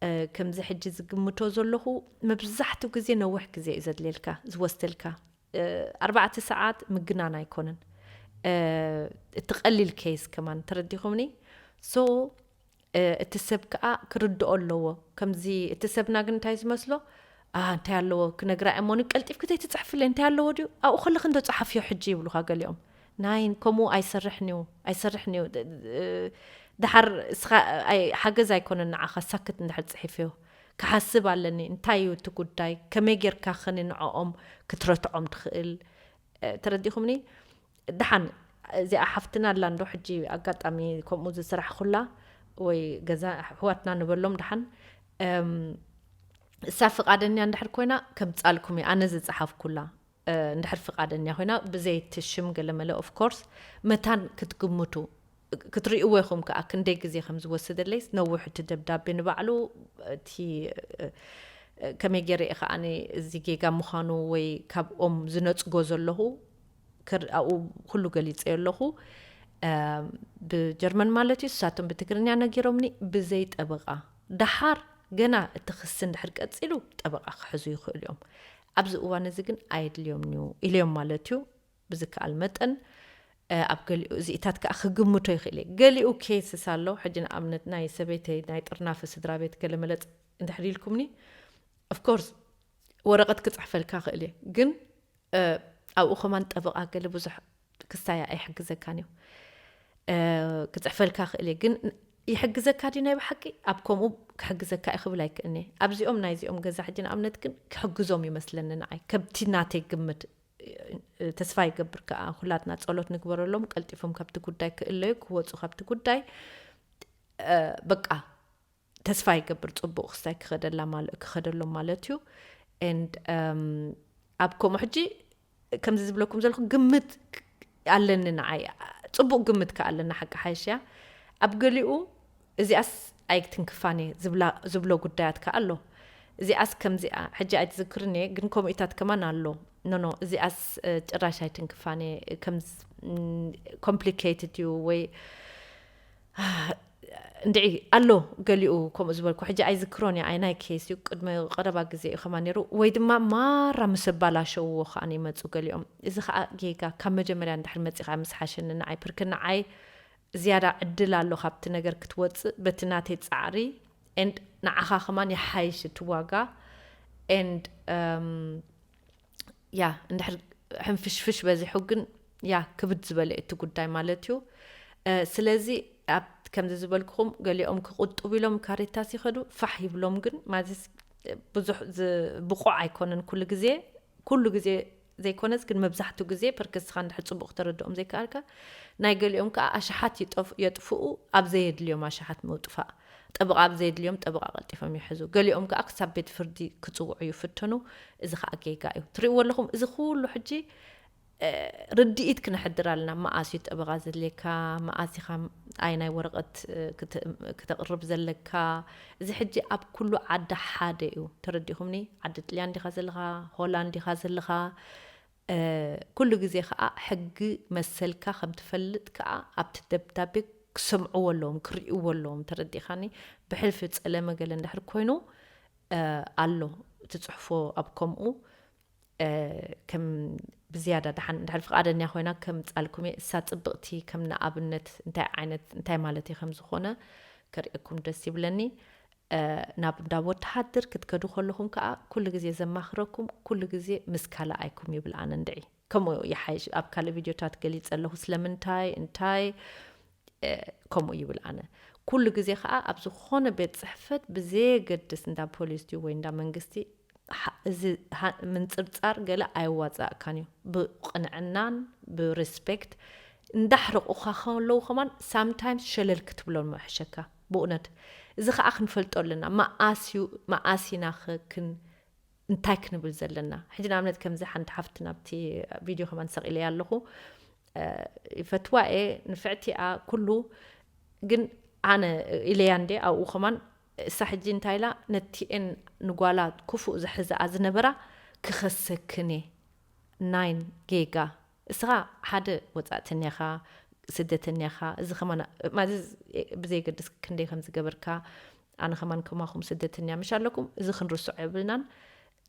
እ፣ ከምዚ ሕጂ ዝግምቶ ዘለኹ መብዛሕትኡ ግዜ ነዊሕ ግዜ እዩ ዘድልየልካ፣ ዝወስደልካ። እ፣ ኣርባዕተ ሰዓት ምግናን ኣይኮነን። እ፣ እቲ ቀሊል ኬስ ከማን ተረዲኹምኒ? ሶ፣ እ፣ እቲ ሰብ ከኣ ክርድኦ ኣለዎ። ከምዚ እቲ ሰብና ግን እንታይ ዝመስሎ? "ኣ፣ እንታይ ኣለዎ ክነግራ እየ እሞ፣ ንቀልጢፍኪ ዘይትጽሕፍለይ እንታይ ኣለዎ ድዩ? ኣብኡ ከለኺ እንዶ ጸሓፍዮ ሕጂ" ይብሉኻ ገሊኦም። ናይን፣ ከምኡ ኣይሰርሕን እዩ፣ ኣይሰርሕን እዩ። እ፣ ደሓር እስኻ፣ ኣይ፣ ሓገዝ ኣይኮነን ንዓኻ፣ ሳክት እንድሕር ጽሒፍዮ። ክሓስብ ኣለኒ፣ እንታይ እዩ እቲ ጉዳይ? ከመይ ጌርካ ኸኒ ንዕኦም ክትረትዖም ትኽእል? እ፣ ተረዲኹምኒ? ደሓን፣ እዚኣ ሓፍትና ኣላ እንዶ፣ ሕጂ ኣጋጣሚ ከምኡ ዝስራሕኩላ፣ ወይ ገዛ ኣሕዋትና ንበሎም ደሓን። እም፣ እሳ ፍቓደኛ እንድሕር ኮይና፣ ከምጻልኩም እየ፣ ኣነ ዝጸሓፍኩላ። እ፣ እንድሕር ፍቓደኛ ኮይና፣ ብዘይ እቲ ሽም ገለመለ፣ ኦፍ ኮርስ፣ መታን ክትግምቱ፣ ክትርእይዎ ኢኹም ከኣ፣ ክንደይ ግዜ ከም ዝወሰደለይስ፣ ነዊሕ እቲ ደብዳቤ ንባዕሉ፣ እቲ፣ እ፣ ከመይ ገይረ እየ ከኣ እዚ ጌጋ ምዃኑ ወይ ካብኦም ዝነጽጎ ዘለኹ ኣብኡ ኩሉ ገሊጸዮ ኣለኹ። ብጀርመን ማለት እዩ። ንሳቶም ብትግርኛ ነጊሮምኒ ብዘይ ጠበቓ። ደሓር ገና እቲ ክሲ እንድሕር ቀጺሉ ጠበቓ ክሕዙ ይኽእሉ እዮም። ኣብዚ እዋን እዚ ግን ኣየድልዮም እዩ ኢልዮም ማለት እዩ። ብዝከኣል መጠን ኣብ ገሊኡ እዚኢታት ከዓ ክግምቶ ይኽእል እየ። ገሊኡ ኬስስ ኣሎ። ሕጂ ንኣብነት ናይ ሰበይተይ ናይ ጥርናፈ ስድራ ቤት ገለ መለፅ እንድሕር ኢልኩምኒ፣ ኦፍኮርስ ወረቐት ክፅሕፈልካ ክእል እየ፣ ግን ኣብኡ ከማን ጠበቓ ገለ ብዙሕ ክሳያ ኣይሕግዘካን እዩ። ክፅሕፈልካ ክእል እየ፣ ግን ይሕግዘካ ድዩ ናይ ብሓቂ? ኣብ ከምኡ ክሕግዘካ እዩ ክብል ኣይክእልኒ። ኣብዚኦም ናይዚኦም ገዛ ሕጂ ንኣብነት ግን ክሕግዞም ይመስለኒ ንዓይ፣ ከብቲ ናተይ ግምት። ተስፋ ይገብር ከዓ ኩላትና ጸሎት ንግበረሎም፣ ቀልጢፎም ካብቲ ጉዳይ ክእለዩ፣ ክወፁ ካብቲ ጉዳይ። በቃ ተስፋ ይገብር ጽቡቕ ክስታይ ክኸደላ ክኸደሎም ማለት እዩ። And ኣብ ከምኡ ሕጂ ከምዚ ዝብለኩም ዘለኹ ግምት ኣለኒ ንዓይ፣ ጽቡቕ ግምት ከ ኣለና ሓቂ ሓይሽያ። ኣብ ገሊኡ እዚኣስ ኣይትንክፋን እየ ዝብሎ ጉዳያት ከ ኣሎ። እዚኣስ ከምዚኣ ሕጂ ኣይትዝክርን እየ፣ ግን ከምኡታት ከማን ኣሎ። ኖኖ እዚኣስ ጭራሽ ኣይትንክፋን እየ፣ ኮምፕሊኬትድ እዩ ወይ እንድዒ ኣሎ። ገሊኡ ከምኡ ዝበልኩ ሕጂ ኣይዝክሮን እየ፣ ኣይ ናይ ኬስ እዩ። ቅድሚ ቀረባ ግዜ እዩ ከማ ነይሩ፣ ወይ ድማ ማራ ምስ ኣባላሸውዎ ከዓ ይመፁ ገሊኦም። እዚ ከዓ ጌጋ ካብ መጀመርያ እንድሕር መፂኻ ምስ ሓሸኒ ንዓይ፣ ብርክ ንዓይ ዝያዳ ዕድል ኣሎ ካብቲ ነገር ክትወፅእ በቲ ናተይ ፃዕሪ። And ንዓኻ ከማን ይሓይሽ እቲ ዋጋ። And ያ እንድሕር ሕንፍሽፍሽ በዚሑ ግን ያ ክብድ ዝበለ እቲ ጉዳይ ማለት እዩ። ስለዚ ኣብ ከምዚ ዝበልኩኹም ገሊኦም ክቁጥቡ ኢሎም ካሬታ ሲኸዱ ፋሕ ይብሎም፣ ግን ማዚስ ብዙሕ ብቑዕ ኣይኮነን ኩሉ ግዜ። ኩሉ ግዜ ዘይኮነስ ግን መብዛሕትኡ ግዜ ፐርከስኻ እንድሕር ጽቡቕ ክተረድኦም ዘይከኣልካ፣ ናይ ገሊኦም ከዓ ኣሽሓት የጥፍኡ ኣብ ዘየድልዮም ኣሽሓት ምውጥፋእ። ጠበቓ ኣብ ዘየድልዮም ጠበቓ ቀልጢፎም ይሕዙ። ገሊኦም ከዓ ክሳብ ቤት ፍርዲ ክጽውዑ ይፍተኑ። እዚ ከዓ ጌጋ እዩ። ትርእይዎ ኣለኹም፣ እዚ ኩሉ ሕጂ ርድኢት ክነሕድር ኣለና። መኣስ እዩ ጠበቓ ዘድልየካ፣ መኣስ ኢኻ ኣየናይ ወረቐት ክተቕርብ ዘለካ። እዚ ሕጂ ኣብ ኩሉ ዓዲ ሓደ እዩ። ተረዲኹምኒ? ዓዲ ጥልያን ዲኻ ዘለኻ፣ ሆላንድ ዲኻ ዘለኻ፣ ኩሉ ግዜ ከዓ ሕጊ መሰልካ ከም ትፈልጥ ከዓ ኣብቲ ደብዳቤ ክሰምዕዎ ኣለዎም፣ ክርእይዎ ኣለዎም። ተረዲኻኒ? ብሕልፊ ጸለመ ገለ እንድሕር ኮይኑ ኣሎ ትጽሕፎ ኣብ ከምኡ ከም ብዝያዳ ደሓን እንድሕር ፍቓደኛ ኮይና ከም ጻልኩም እየ። እሳ ጽብቕቲ ከም ንኣብነት እንታይ ዓይነት እንታይ ማለት እዩ ከም ዝኾነ ከርእየኩም ደስ ይብለኒ። ናብ እንዳ ወተሃደር ክትከዱ ከለኹም ከዓ ኩሉ ግዜ ዘማኽረኩም ኩሉ ግዜ ምስ ካልኣይኩም ይብል ኣነ እንድዒ። ከምኡ ይሓይሽ። ኣብ ካልእ ቪድዮታት ገሊጸ ኣለኹ ስለምንታይ እንታይ ከምኡ ይብል ኣነ። ኩሉ ግዜ ከዓ ኣብ ዝኾነ ቤት ጽሕፈት ብዘየገድስ እንዳ ፖሊስ ድዩ ወይ እንዳ መንግስቲ እዚ ምንጽርጻር ገለ ኣየዋጻእካን እዩ። ብቕንዕናን ብሪስፔክት እንዳሕረቑኻ ከለዉ ከማን ሳምታይምስ ሸለል ክትብሎም ምሕሸካ። ብእውነት እዚ ከዓ ክንፈልጦ ኣለና። መኣስ እዩ መኣስ ኢና ክን እንታይ ክንብል ዘለና? ሕጂ ንኣብነት ከምዚ ሓንቲ ሓፍቲ ናብቲ ቪድዮ ከማን ሰቒለያ ኣለኹ። ይፈትዋ እየ፣ ንፍዕቲ እያ ኩሉ፣ ግን ኣነ ኢለያ እንዴ ኣብኡ ከማን እሳ ሕጂ እንታይ ኢላ፣ ነቲኤን ንጓላ ክፉእ ዝሕዝኣ ዝነበራ ክኸሰክን እየ። ናይን ጌጋ እስኻ ሓደ ወጻእተኛ ኢኻ፣ ስደተኛ ኢኻ። እዚ ከማን ማዚ ብዘይገድስ ክንደይ ከም ዝገበርካ ኣነ ከማን ከማኹም ስደተኛ ምሽ ኣለኩም። እዚ ክንርስዖ የብልናን።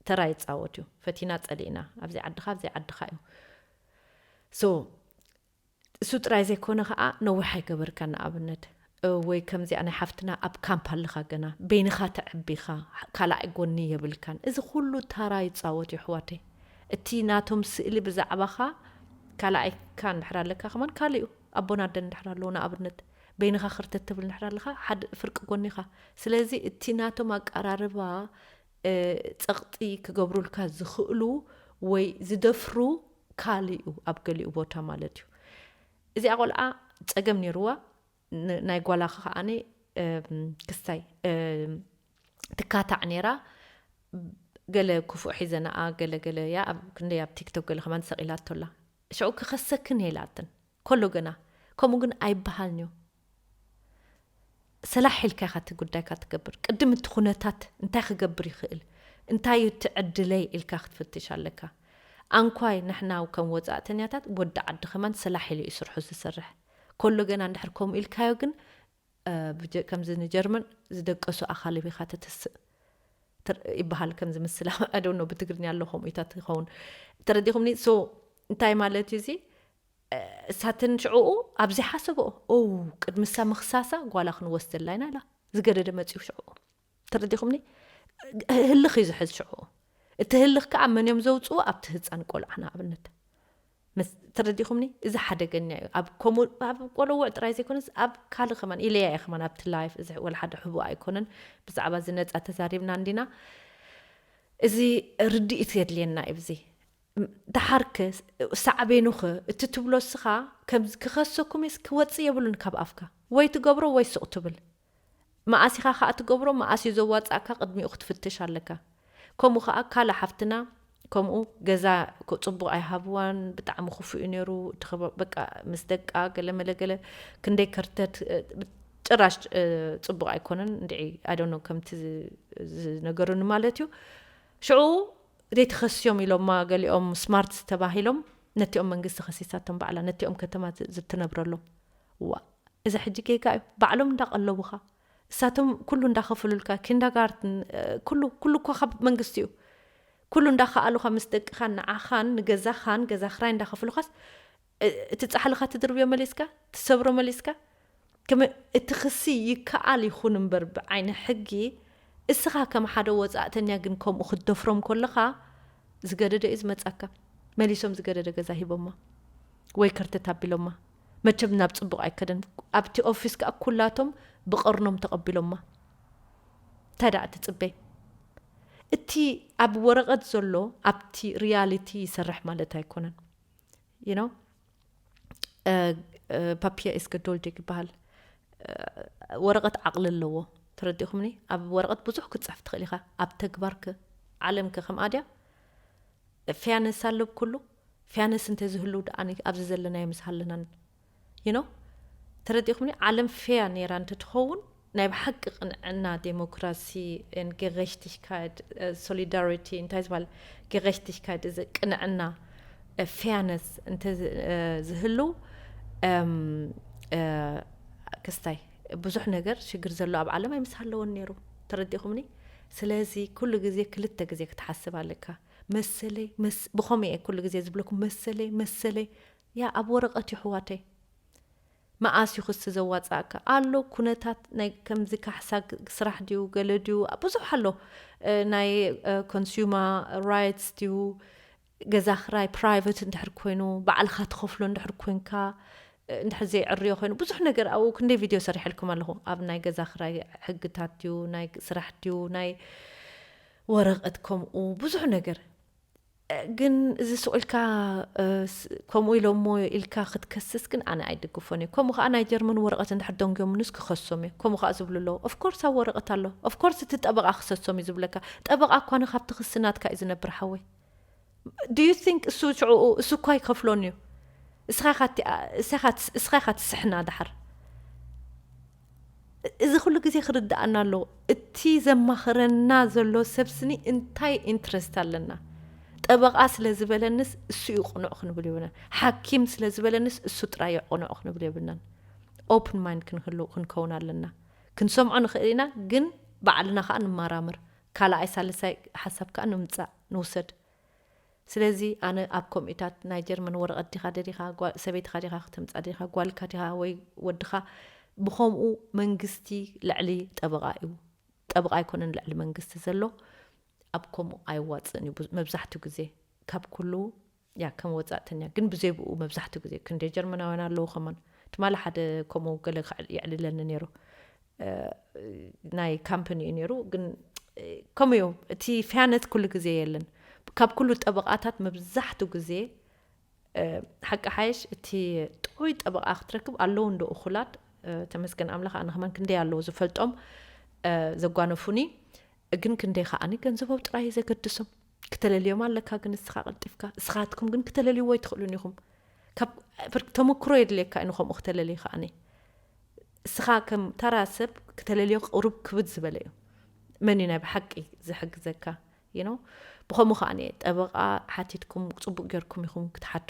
ተራ ይጻወት እዩ። ፈቲና ጸሊእና ኣብዚ ዓድኻ ኣብዚ ዓድኻ እዩ። So እሱ ጥራይ ዘይኮነ ከዓ ነዊሕ ኣይገበርካን። ንኣብነት ወይ ከምዚኣ ናይ ሓፍትና ኣብ ካምፕ ኣለኻ ገና በይንኻ ተዕቢኻ ካልኣይ ጎኒ የብልካን። እዚ ኩሉ ታራ ይጻወት እዩ ኣሕዋተይ። እቲ ናቶም ስእሊ ብዛዕባኻ ካልኣይካ እንድሕር ኣለካ ከማን ካልእ እዩ። ኣቦን ኣደን እንድሕር ኣለዉ ንኣብነት በይንኻ ክርተት ትብል እንድሕር ኣለኻ ሓደ ፍርቂ ጎኒኻ። ስለዚ እቲ ናቶም ኣቀራርባ ጸቕጢ ክገብሩልካ ዝኽእሉ ወይ ዝደፍሩ ካልእ እዩ ኣብ ገሊኡ ቦታ ማለት እዩ። እዚኣ ቆልዓ ጸገም ነይርዋ። ናይ ጓላኻ ከዓኒ ክስታይ ትካታዕ ነይራ። ገለ ክፉእ ሒዘናኣ ገለ ገለ እያ ኣብ ክንደይ ኣብ ቲክቶክ ገለ ከማን ሰቒላቶላ። ሽዑ ክኸሰክን የላትን ከሎ ገና ከምኡ ግን ኣይበሃልን እዩ። ሰላሕ ኢልካ ኢኻ እቲ ጉዳይካ ትገብር። ቅድም እቲ ኩነታት እንታይ ክገብር ይኽእል፣ እንታይ እዩ እቲ ዕድለይ ኢልካ ክትፍትሽ ኣለካ። ኣንኳይ ንሕና ከም ወጻእተኛታት፣ ወዲ ዓዲ ከማን ስላሕ ኢሉ እዩ ስርሑ ዝሰርሕ። ከሎ ገና እንድሕር ከምኡ ኢልካዮ ግን፣ እ፣ ብጀ-፣ ከምዚ ንጀርመን ዝደቀሱ ኣኻልብ ኢኻ ተተስእ ትር-፣ ይበሃል። ከምዚ ምስላ፣ I don't know፣ ብትግርኛ ኣሎ ከምኡታት ይኸውን። ተረዲኹምኒ? So እንታይ ማለት እዩ እዚ? እ፣ እሳተን ሽዕኡ ኣብ ዘይሓሰብኦ፣ ኦ፣ ቅድሚ እሳ ምኽሳሳ ጓላ ክንወስደላ ኢና ኢላ። ዝገደደ መጺኡ ሽዕኡ። ተረዲኹምኒ? ህልኽ እዩ ዝሕዝ ሽዕኡ። እቲ ህልኽ ከኣ መን እዮም ዘውጽኡ? ኣብቲ ህጻን ቆልዓ ንኣብነት። መስ-፣ ተረዲኹምኒ? እዚ ሓደገኛ እዩ። ኣብ ከምኡ፣ ኣብ ቆለውዕ ጥራይ ዘይኮነስ ኣብ ካልእ ከማን ኢለያ እየ ከማን ኣብቲ ላይፍ፣ እዚ ወላ ሓደ ሕቡእ ኣይኮነን። ብዛዕባ እዚ ነጻ ተዛሪብና እንዲና። እዚ ርድኢት የድልየና እዩ። እዚ ም-፣ ደሓርከ ስ-፣ ሳዕቤኑኸ እቲ ትብሎ እስኻ ከምዚ ክኸሰኩም እየስ ክወጽእ የብሉን ካብ ኣፍካ። ወይ ትገብሮ ወይ ስቕ ትብል። መኣስ ኢኻ ከኣ ትገብሮ፣ መኣስ እዩ ዘዋጽኣካ ቅድሚኡ ክትፍትሽ ኣለካ። ከምኡ ከኣ ካልእ ሓፍትና ከምኡ ገዛ ኮ-፣ ጽቡቕ ኣይሃብዋን፣ ብጣዕሚ ክፉእ እዩ ነይሩ። እቲ ኸባ-፣ በቃ ምስ ደቃ ገለ መለ ገለ ክንደይ ከርተት፣ እ፣ ጭራሽ፣ እ፣ ጽቡቕ ኣይኮነን። እንድዒ፣ I don't know፣ ከምቲ ዝ-፣ ዝነገሩኒ ማለት እዩ። ሽዑ ዘይትኸስዮም ኢሎማ፣ ገሊኦም ስማርት ተባሂሎም ነቲኦም መንግስቲ ከሲሳቶም ባዕላ፣ ነቲኦም ከተማ ዝ-፣ ዝትነብረሎም። ዋ፣ እዚ ሕጂ ጌጋ እዩ። ባዕሎም እንዳቀለቡኻ፣ እሳቶም ኩሉ እንዳኸፈሉልካ፣ ኪንዳጋርትን፣ እ፣ ኩሉ፣ ኩሉ እኳ ካብ መንግስቲ እዩ። ኩሉ እንዳኸኣሉኻ ምስ ደቅኻን ንዓኻን ንገዛኻን ገዛ ክራይ እንዳኸፈሉኻስ፣ እ-፣ እቲ ጻሕልኻ ትድርብዮ መሊስካ፣ ትሰብሮ መሊስካ፣ ከመ-፣ እቲ ክሲ ይከኣል ይኹን እምበር ብዓይኒ ሕጊ፣ እስኻ ከም ሓደ ወጻእተኛ ግን ከምኡ ክትደፍሮም ከለኻ፣ ዝገደደ እዩ ዝመጻካ። መሊሶም ዝገደደ ገዛ ሂቦማ ወይ ከርተት ኣቢሎማ። መቸም ናብ ጽቡቕ ኣይከደን። ኣብቲ ኦፊስ ከኣ ኩላቶም ብቐርኖም ተቐቢሎማ። እንታይ ደኣ ትጽበይ? እቲ ኣብ ወረቐት ዘሎ ኣብቲ ሪያሊቲ ይሰርሕ ማለት ኣይኮነን። You know? እ፣ እ፣ ፓፒያ ኢስ ገዶልዲግ ይበሃል። እ፣ ወረቐት ዓቕሊ ኣለዎ። ተረዲኹምኒ? ኣብ ወረቐት ብዙሕ ክትጽሕፍ ትኽእል ኢኻ። ኣብ ተግባርክ ዓለምክ ከምኣ ድያ? ፊያነስ ኣሎ ብኩሉ። ፊያነስ እንተ ዝህሉ ደኣ ኣብዚ ዘለናዮ ምስ ሃለናን። You know? ተረዲኹምኒ? ዓለም ፌያ ነይራ እንተትኸውን፣ ናይ ብሓቂ ቅንዕና፣ ዴሞክራሲ፣ ን-፣ ገረሽቲሽካይት፣ እ፣ ሶሊዳሪቲ፣ እንታይ ዝበሃል? ገረሽቲሽካይት፣ እዚ ቅንዕና፣ እ፣ ፌያነስ እንተ ዝ-፣ እ፣ ዝህሉ፣ እም፣ እ፣ ክስታይ ብዙሕ ነገር ሽግር ዘሎ ኣብ ዓለም ኣይምስሃለወን ነይሩ። ተረዲኹምኒ? ስለዚ ኩሉ ግዜ ክልተ ግዜ ክትሓስብ ኣለካ። መሰለይ፣ መስ-፣ ብኸምኡ እየ ኩሉ ግዜ ዝብለኩም፣ መሰለይ፣ መሰለይ። ያ ኣብ ወረቐት እዩ፣ ኣሕዋተይ። መኣስ እዩ ክሲ ዘዋጽኣካ? ኣሎ ኩነታት ናይ ከምዚ ካሕሳ ግ-፣ ስራሕ ድዩ፣ ገለ ድዩ? ብዙሕ ኣሎ። እ፣ ናይ፣ እ፣ ኮንሱመር ራይትስ ድዩ? ገዛ ክራይ ፕራይቨት እንድሕር ኮይኑ፣ ባዕልኻ ትኸፍሎ እንድሕር ኮንካ፣ እ፣ እንድሕር ዘይዕርዮ ኮይኑ፣ ብዙሕ ነገር ኣብኡ ክንደይ ቪድዮ ሰሪሐልኩም ኣለኹ። ኣብ ናይ ገዛ ክራይ ሕግታት ድዩ፣ ናይ ስራሕ ድዩ፣ ናይ ወረቐት ከምኡ፣ ብዙሕ ነገር። እ፣ ግን እዚ ስቕ ኢልካ፣ እ፣ ስ-፣ ከምኡ ኢሎሞ ኢልካ ክትከስስ ግን ኣነ ኣይድግፎን እየ። ከምኡ ከኣ ናይ ጀርመን ወረቐት እንድሕር ደንጎምንስ ክኸሶም እየ። ከምኡ ከኣ ዝብሉ ኣለዉ። ኦፍ ኮርስ ኣብ ወረቐት ኣሎ። ኦፍ ኮርስ እቲ ጠበቓ ክሰሶም እዩ ዝብለካ። ጠበቓ እኳ ንካብቲ ክሲ ናትካ እዩ ዝነብር ሓወይ። Do you think እሱ ሽዑኡ፣ እሱ እኳ ይከፍሎን እዩ። እስኻ ኢኻ እቲ-፣ እስኻ ኢኻ ትስ-፣ እስኻ ኢኻ ትስሕና ደሓር። እዚ ኩሉ ግዜ ክርድኣና ኣለዎ። እቲ ዘማኽረና ዘሎ ሰብ ስኒ እንታይ ኢንትረስት ኣለና? ጠበቓ ስለ ዝበለንስ እሱ እዩ ቅኑዕ ክንብል የብልናን። ሓኪም ስለ ዝበለንስ እሱ ጥራይ እዩ ቅኑዕ ክንብል የብልናን። ኦፕን ማይንድ ክንህሉ፣ ክንከውን ኣለና። ክንሰምዖ ንኽእል ኢና፣ ግን ባዕልና ኸኣ ንመራመር። ካልኣይ ሳልሳይ ሓሳብ ከኣ ንምጻእ፣ ንውሰድ። ስለዚ ኣነ ኣብ ከምኡታት ናይ ጀርመን ወረቐት ዲኻ ደሊኻ፣ ጓ-፣ ሰበይትኻ ዲኻ ክተምጻ ደሊኻ፣ ጓልካ ዲኻ ወይ ወድኻ፣ ብኸምኡ መንግስቲ ልዕሊ ጠበቓ እዩ። ጠበቓ ኣይኮነን ልዕሊ መንግስቲ ዘሎ። ኣብ ከምኡ ኣይዋጽእን እዩ። ብዙ-፣ መብዛሕትኡ ግዜ ካብ ኩሉ፣ ያ፣ ከም ወጻእተኛ ግን ብዘይ ብኡ መብዛሕትኡ ግዜ ክንደይ ጀርመናውያን ኣለዉ ከማን። ትማሊ ሓደ ከምኡ ገለ ክዕል-፣ የዕልለኒ ነይሩ። እ፣ ናይ ካምፓኒ እዩ ነይሩ፣ ግን፣ እ፣ ከምኡ እዩ። እቲ ፊያነት ኩሉ ግዜ የለን። ካብ ኩሉ ጠበቓታት መብዛሕትኡ ግዜ፣ እ፣ ሓቂ ሓይሽ እቲ ጥዑይ ጠበቓ ክትረክብ ኣለዉ እንዶ እኹላት፣ እ፣ ተመስገን ኣምላኽ፣ ኣነ ከማን ክንደይ ኣለዉ ዝፈልጦም፣ እ፣ ዘጓነፉኒ። ግን ክንደይ ከኣኒ ገንዘቦም ጥራይ እዩ ዘገድሶም። ክተለልዮም ኣለካ ግን እስኻ ቀልጢፍካ። እስኻትኩም ግን ክተለልይዎ ኣይትኽእሉን ኢኹም። ካብ፣ ብር-፣ ተመክሮ የድልየካ እዩ ንኸምኡ ክተለልይ ከኣኒ። እስኻ ከም ተራ ሰብ ክተለልዮ ቁሩብ ክብድ ዝበለ እዩ። መን እዩ ናይ ብሓቂ ዝሕግዘካ? you know? ብኸምኡ ከዓ ጠበቃ ሓቲትኩም ጽቡቅ ጌርኩም ኢኹም ክትሓቱ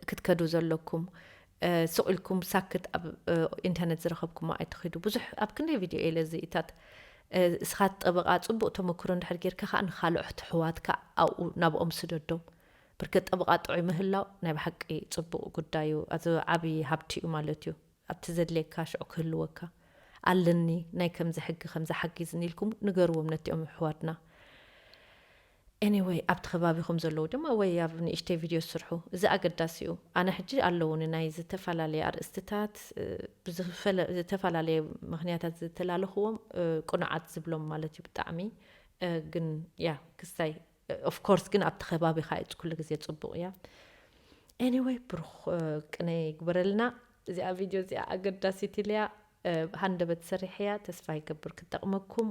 ክትከዱ ዘለኩም። ስቕ ኢልኩም ሳክት ኣብ ኢንተርነት ዝረኸብኩሞ ኣይትኺዱ። ብዙሕ ኣብ ክንደይ ቪድዮ ኢለ ዝኢታት እስኻት ጠበቃ ጽቡቅ ተመክሮ እንድሕር ጌርካ ከዓ ንካልኦት ኣሕዋትካ ኣብኡ ናብኦም ስደዶም። ብርክት ጠበቃ ጥዑይ ምህላው ናይ ብሓቂ ጽቡቅ ጉዳይ እዩ። ኣዚ ዓብዪ ሃብቲ እዩ ማለት እዩ። ኣብቲ ዘድልየካ ሽዑ ክህልወካ ኣለኒ ናይ ከምዚ ሕጊ ከምዚ ሓጊዝኒ ኢልኩም ንገርዎም ነቲኦም ኣሕዋትና። Anyway ኣብቲ ከባቢኹም ዘለዉ ድማ ወይ ኣብ ንእሽተይ ቪድዮ ስርሑ። እዚ ኣገዳሲ እዩ። ኣነ ሕጂ ኣለውኒ ናይ ዝተፈላለየ ኣርእስትታት ብዝፈላለየ ምክንያታት ዝተላለኽዎም ቅኑዓት ዝብሎም ማለት እዩ። ብጣዕሚ ግን ያ ክስታይ of course ግን ኣብቲ ከባቢኻ እዩ ኩሉ ግዜ ጽቡቕ እያ። Anyway ብሩኽ ቅነ ይግበረልና። እዚኣ ቪድዮ እዚኣ ኣገዳሲት ኢልያ ሃንደበት ሰሪሕያ ተስፋ ይገብር ክጠቕመኩም።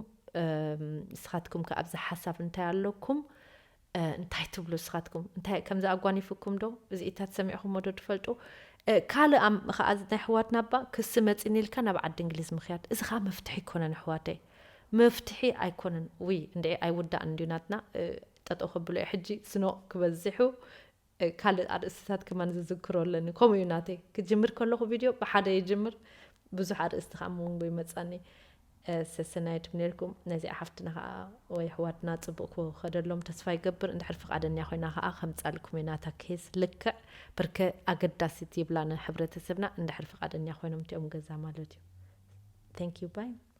ንስኻትኩም ከ ኣብዚ ሓሳብ እንታይ ኣለኩም? እንታይ ትብሉ ንስኻትኩም? እንታይ ከምዚ ኣጓኒፍኩም ዶ? እዚኢታት ሰሚዕኹሞ ዶ ትፈልጡ? ካልእ ከዓ ናይ ኣሕዋትና እባ ክሲ መፂኒ ኢልካ ናብ ዓዲ እንግሊዝ ምኽያድ፣ እዚ ከዓ መፍትሒ ኣይኮነን ኣሕዋተይ፣ መፍትሒ ኣይኮነን። ውይ እንድዒ ኣይውዳእን እንድዩ ናትና። ጠጠው ከብሎ ሕጂ ስኖ ክበዝሑ ካልእ ኣርእስትታት ከማን ዝዝክሮ ኣለኒ። ከምኡ እዩ ናተይ። ክጅምር ከለኹ ቪድዮ ብሓደ ይጅምር፣ ብዙሕ ኣርእስቲ ከዓ መንጎ ይመፃኒ። ሰሰናይ ትምነልኩም። ነዚኣ ሓፍትና ከዓ ወይ ኣሕዋትና ፅቡቅ ክኸደሎም ተስፋ ይገብር። እንድሕር ፍቃደኛ ኮይና ከዓ ከምፃልኩም እየ ናታ ኬስ ልክዕ ብርከ ኣገዳሲት ይብላ ንሕብረተሰብና። እንድሕር ፍቃደኛ ኮይኖም እቲኦም ገዛ ማለት እዩ። Thank you bye።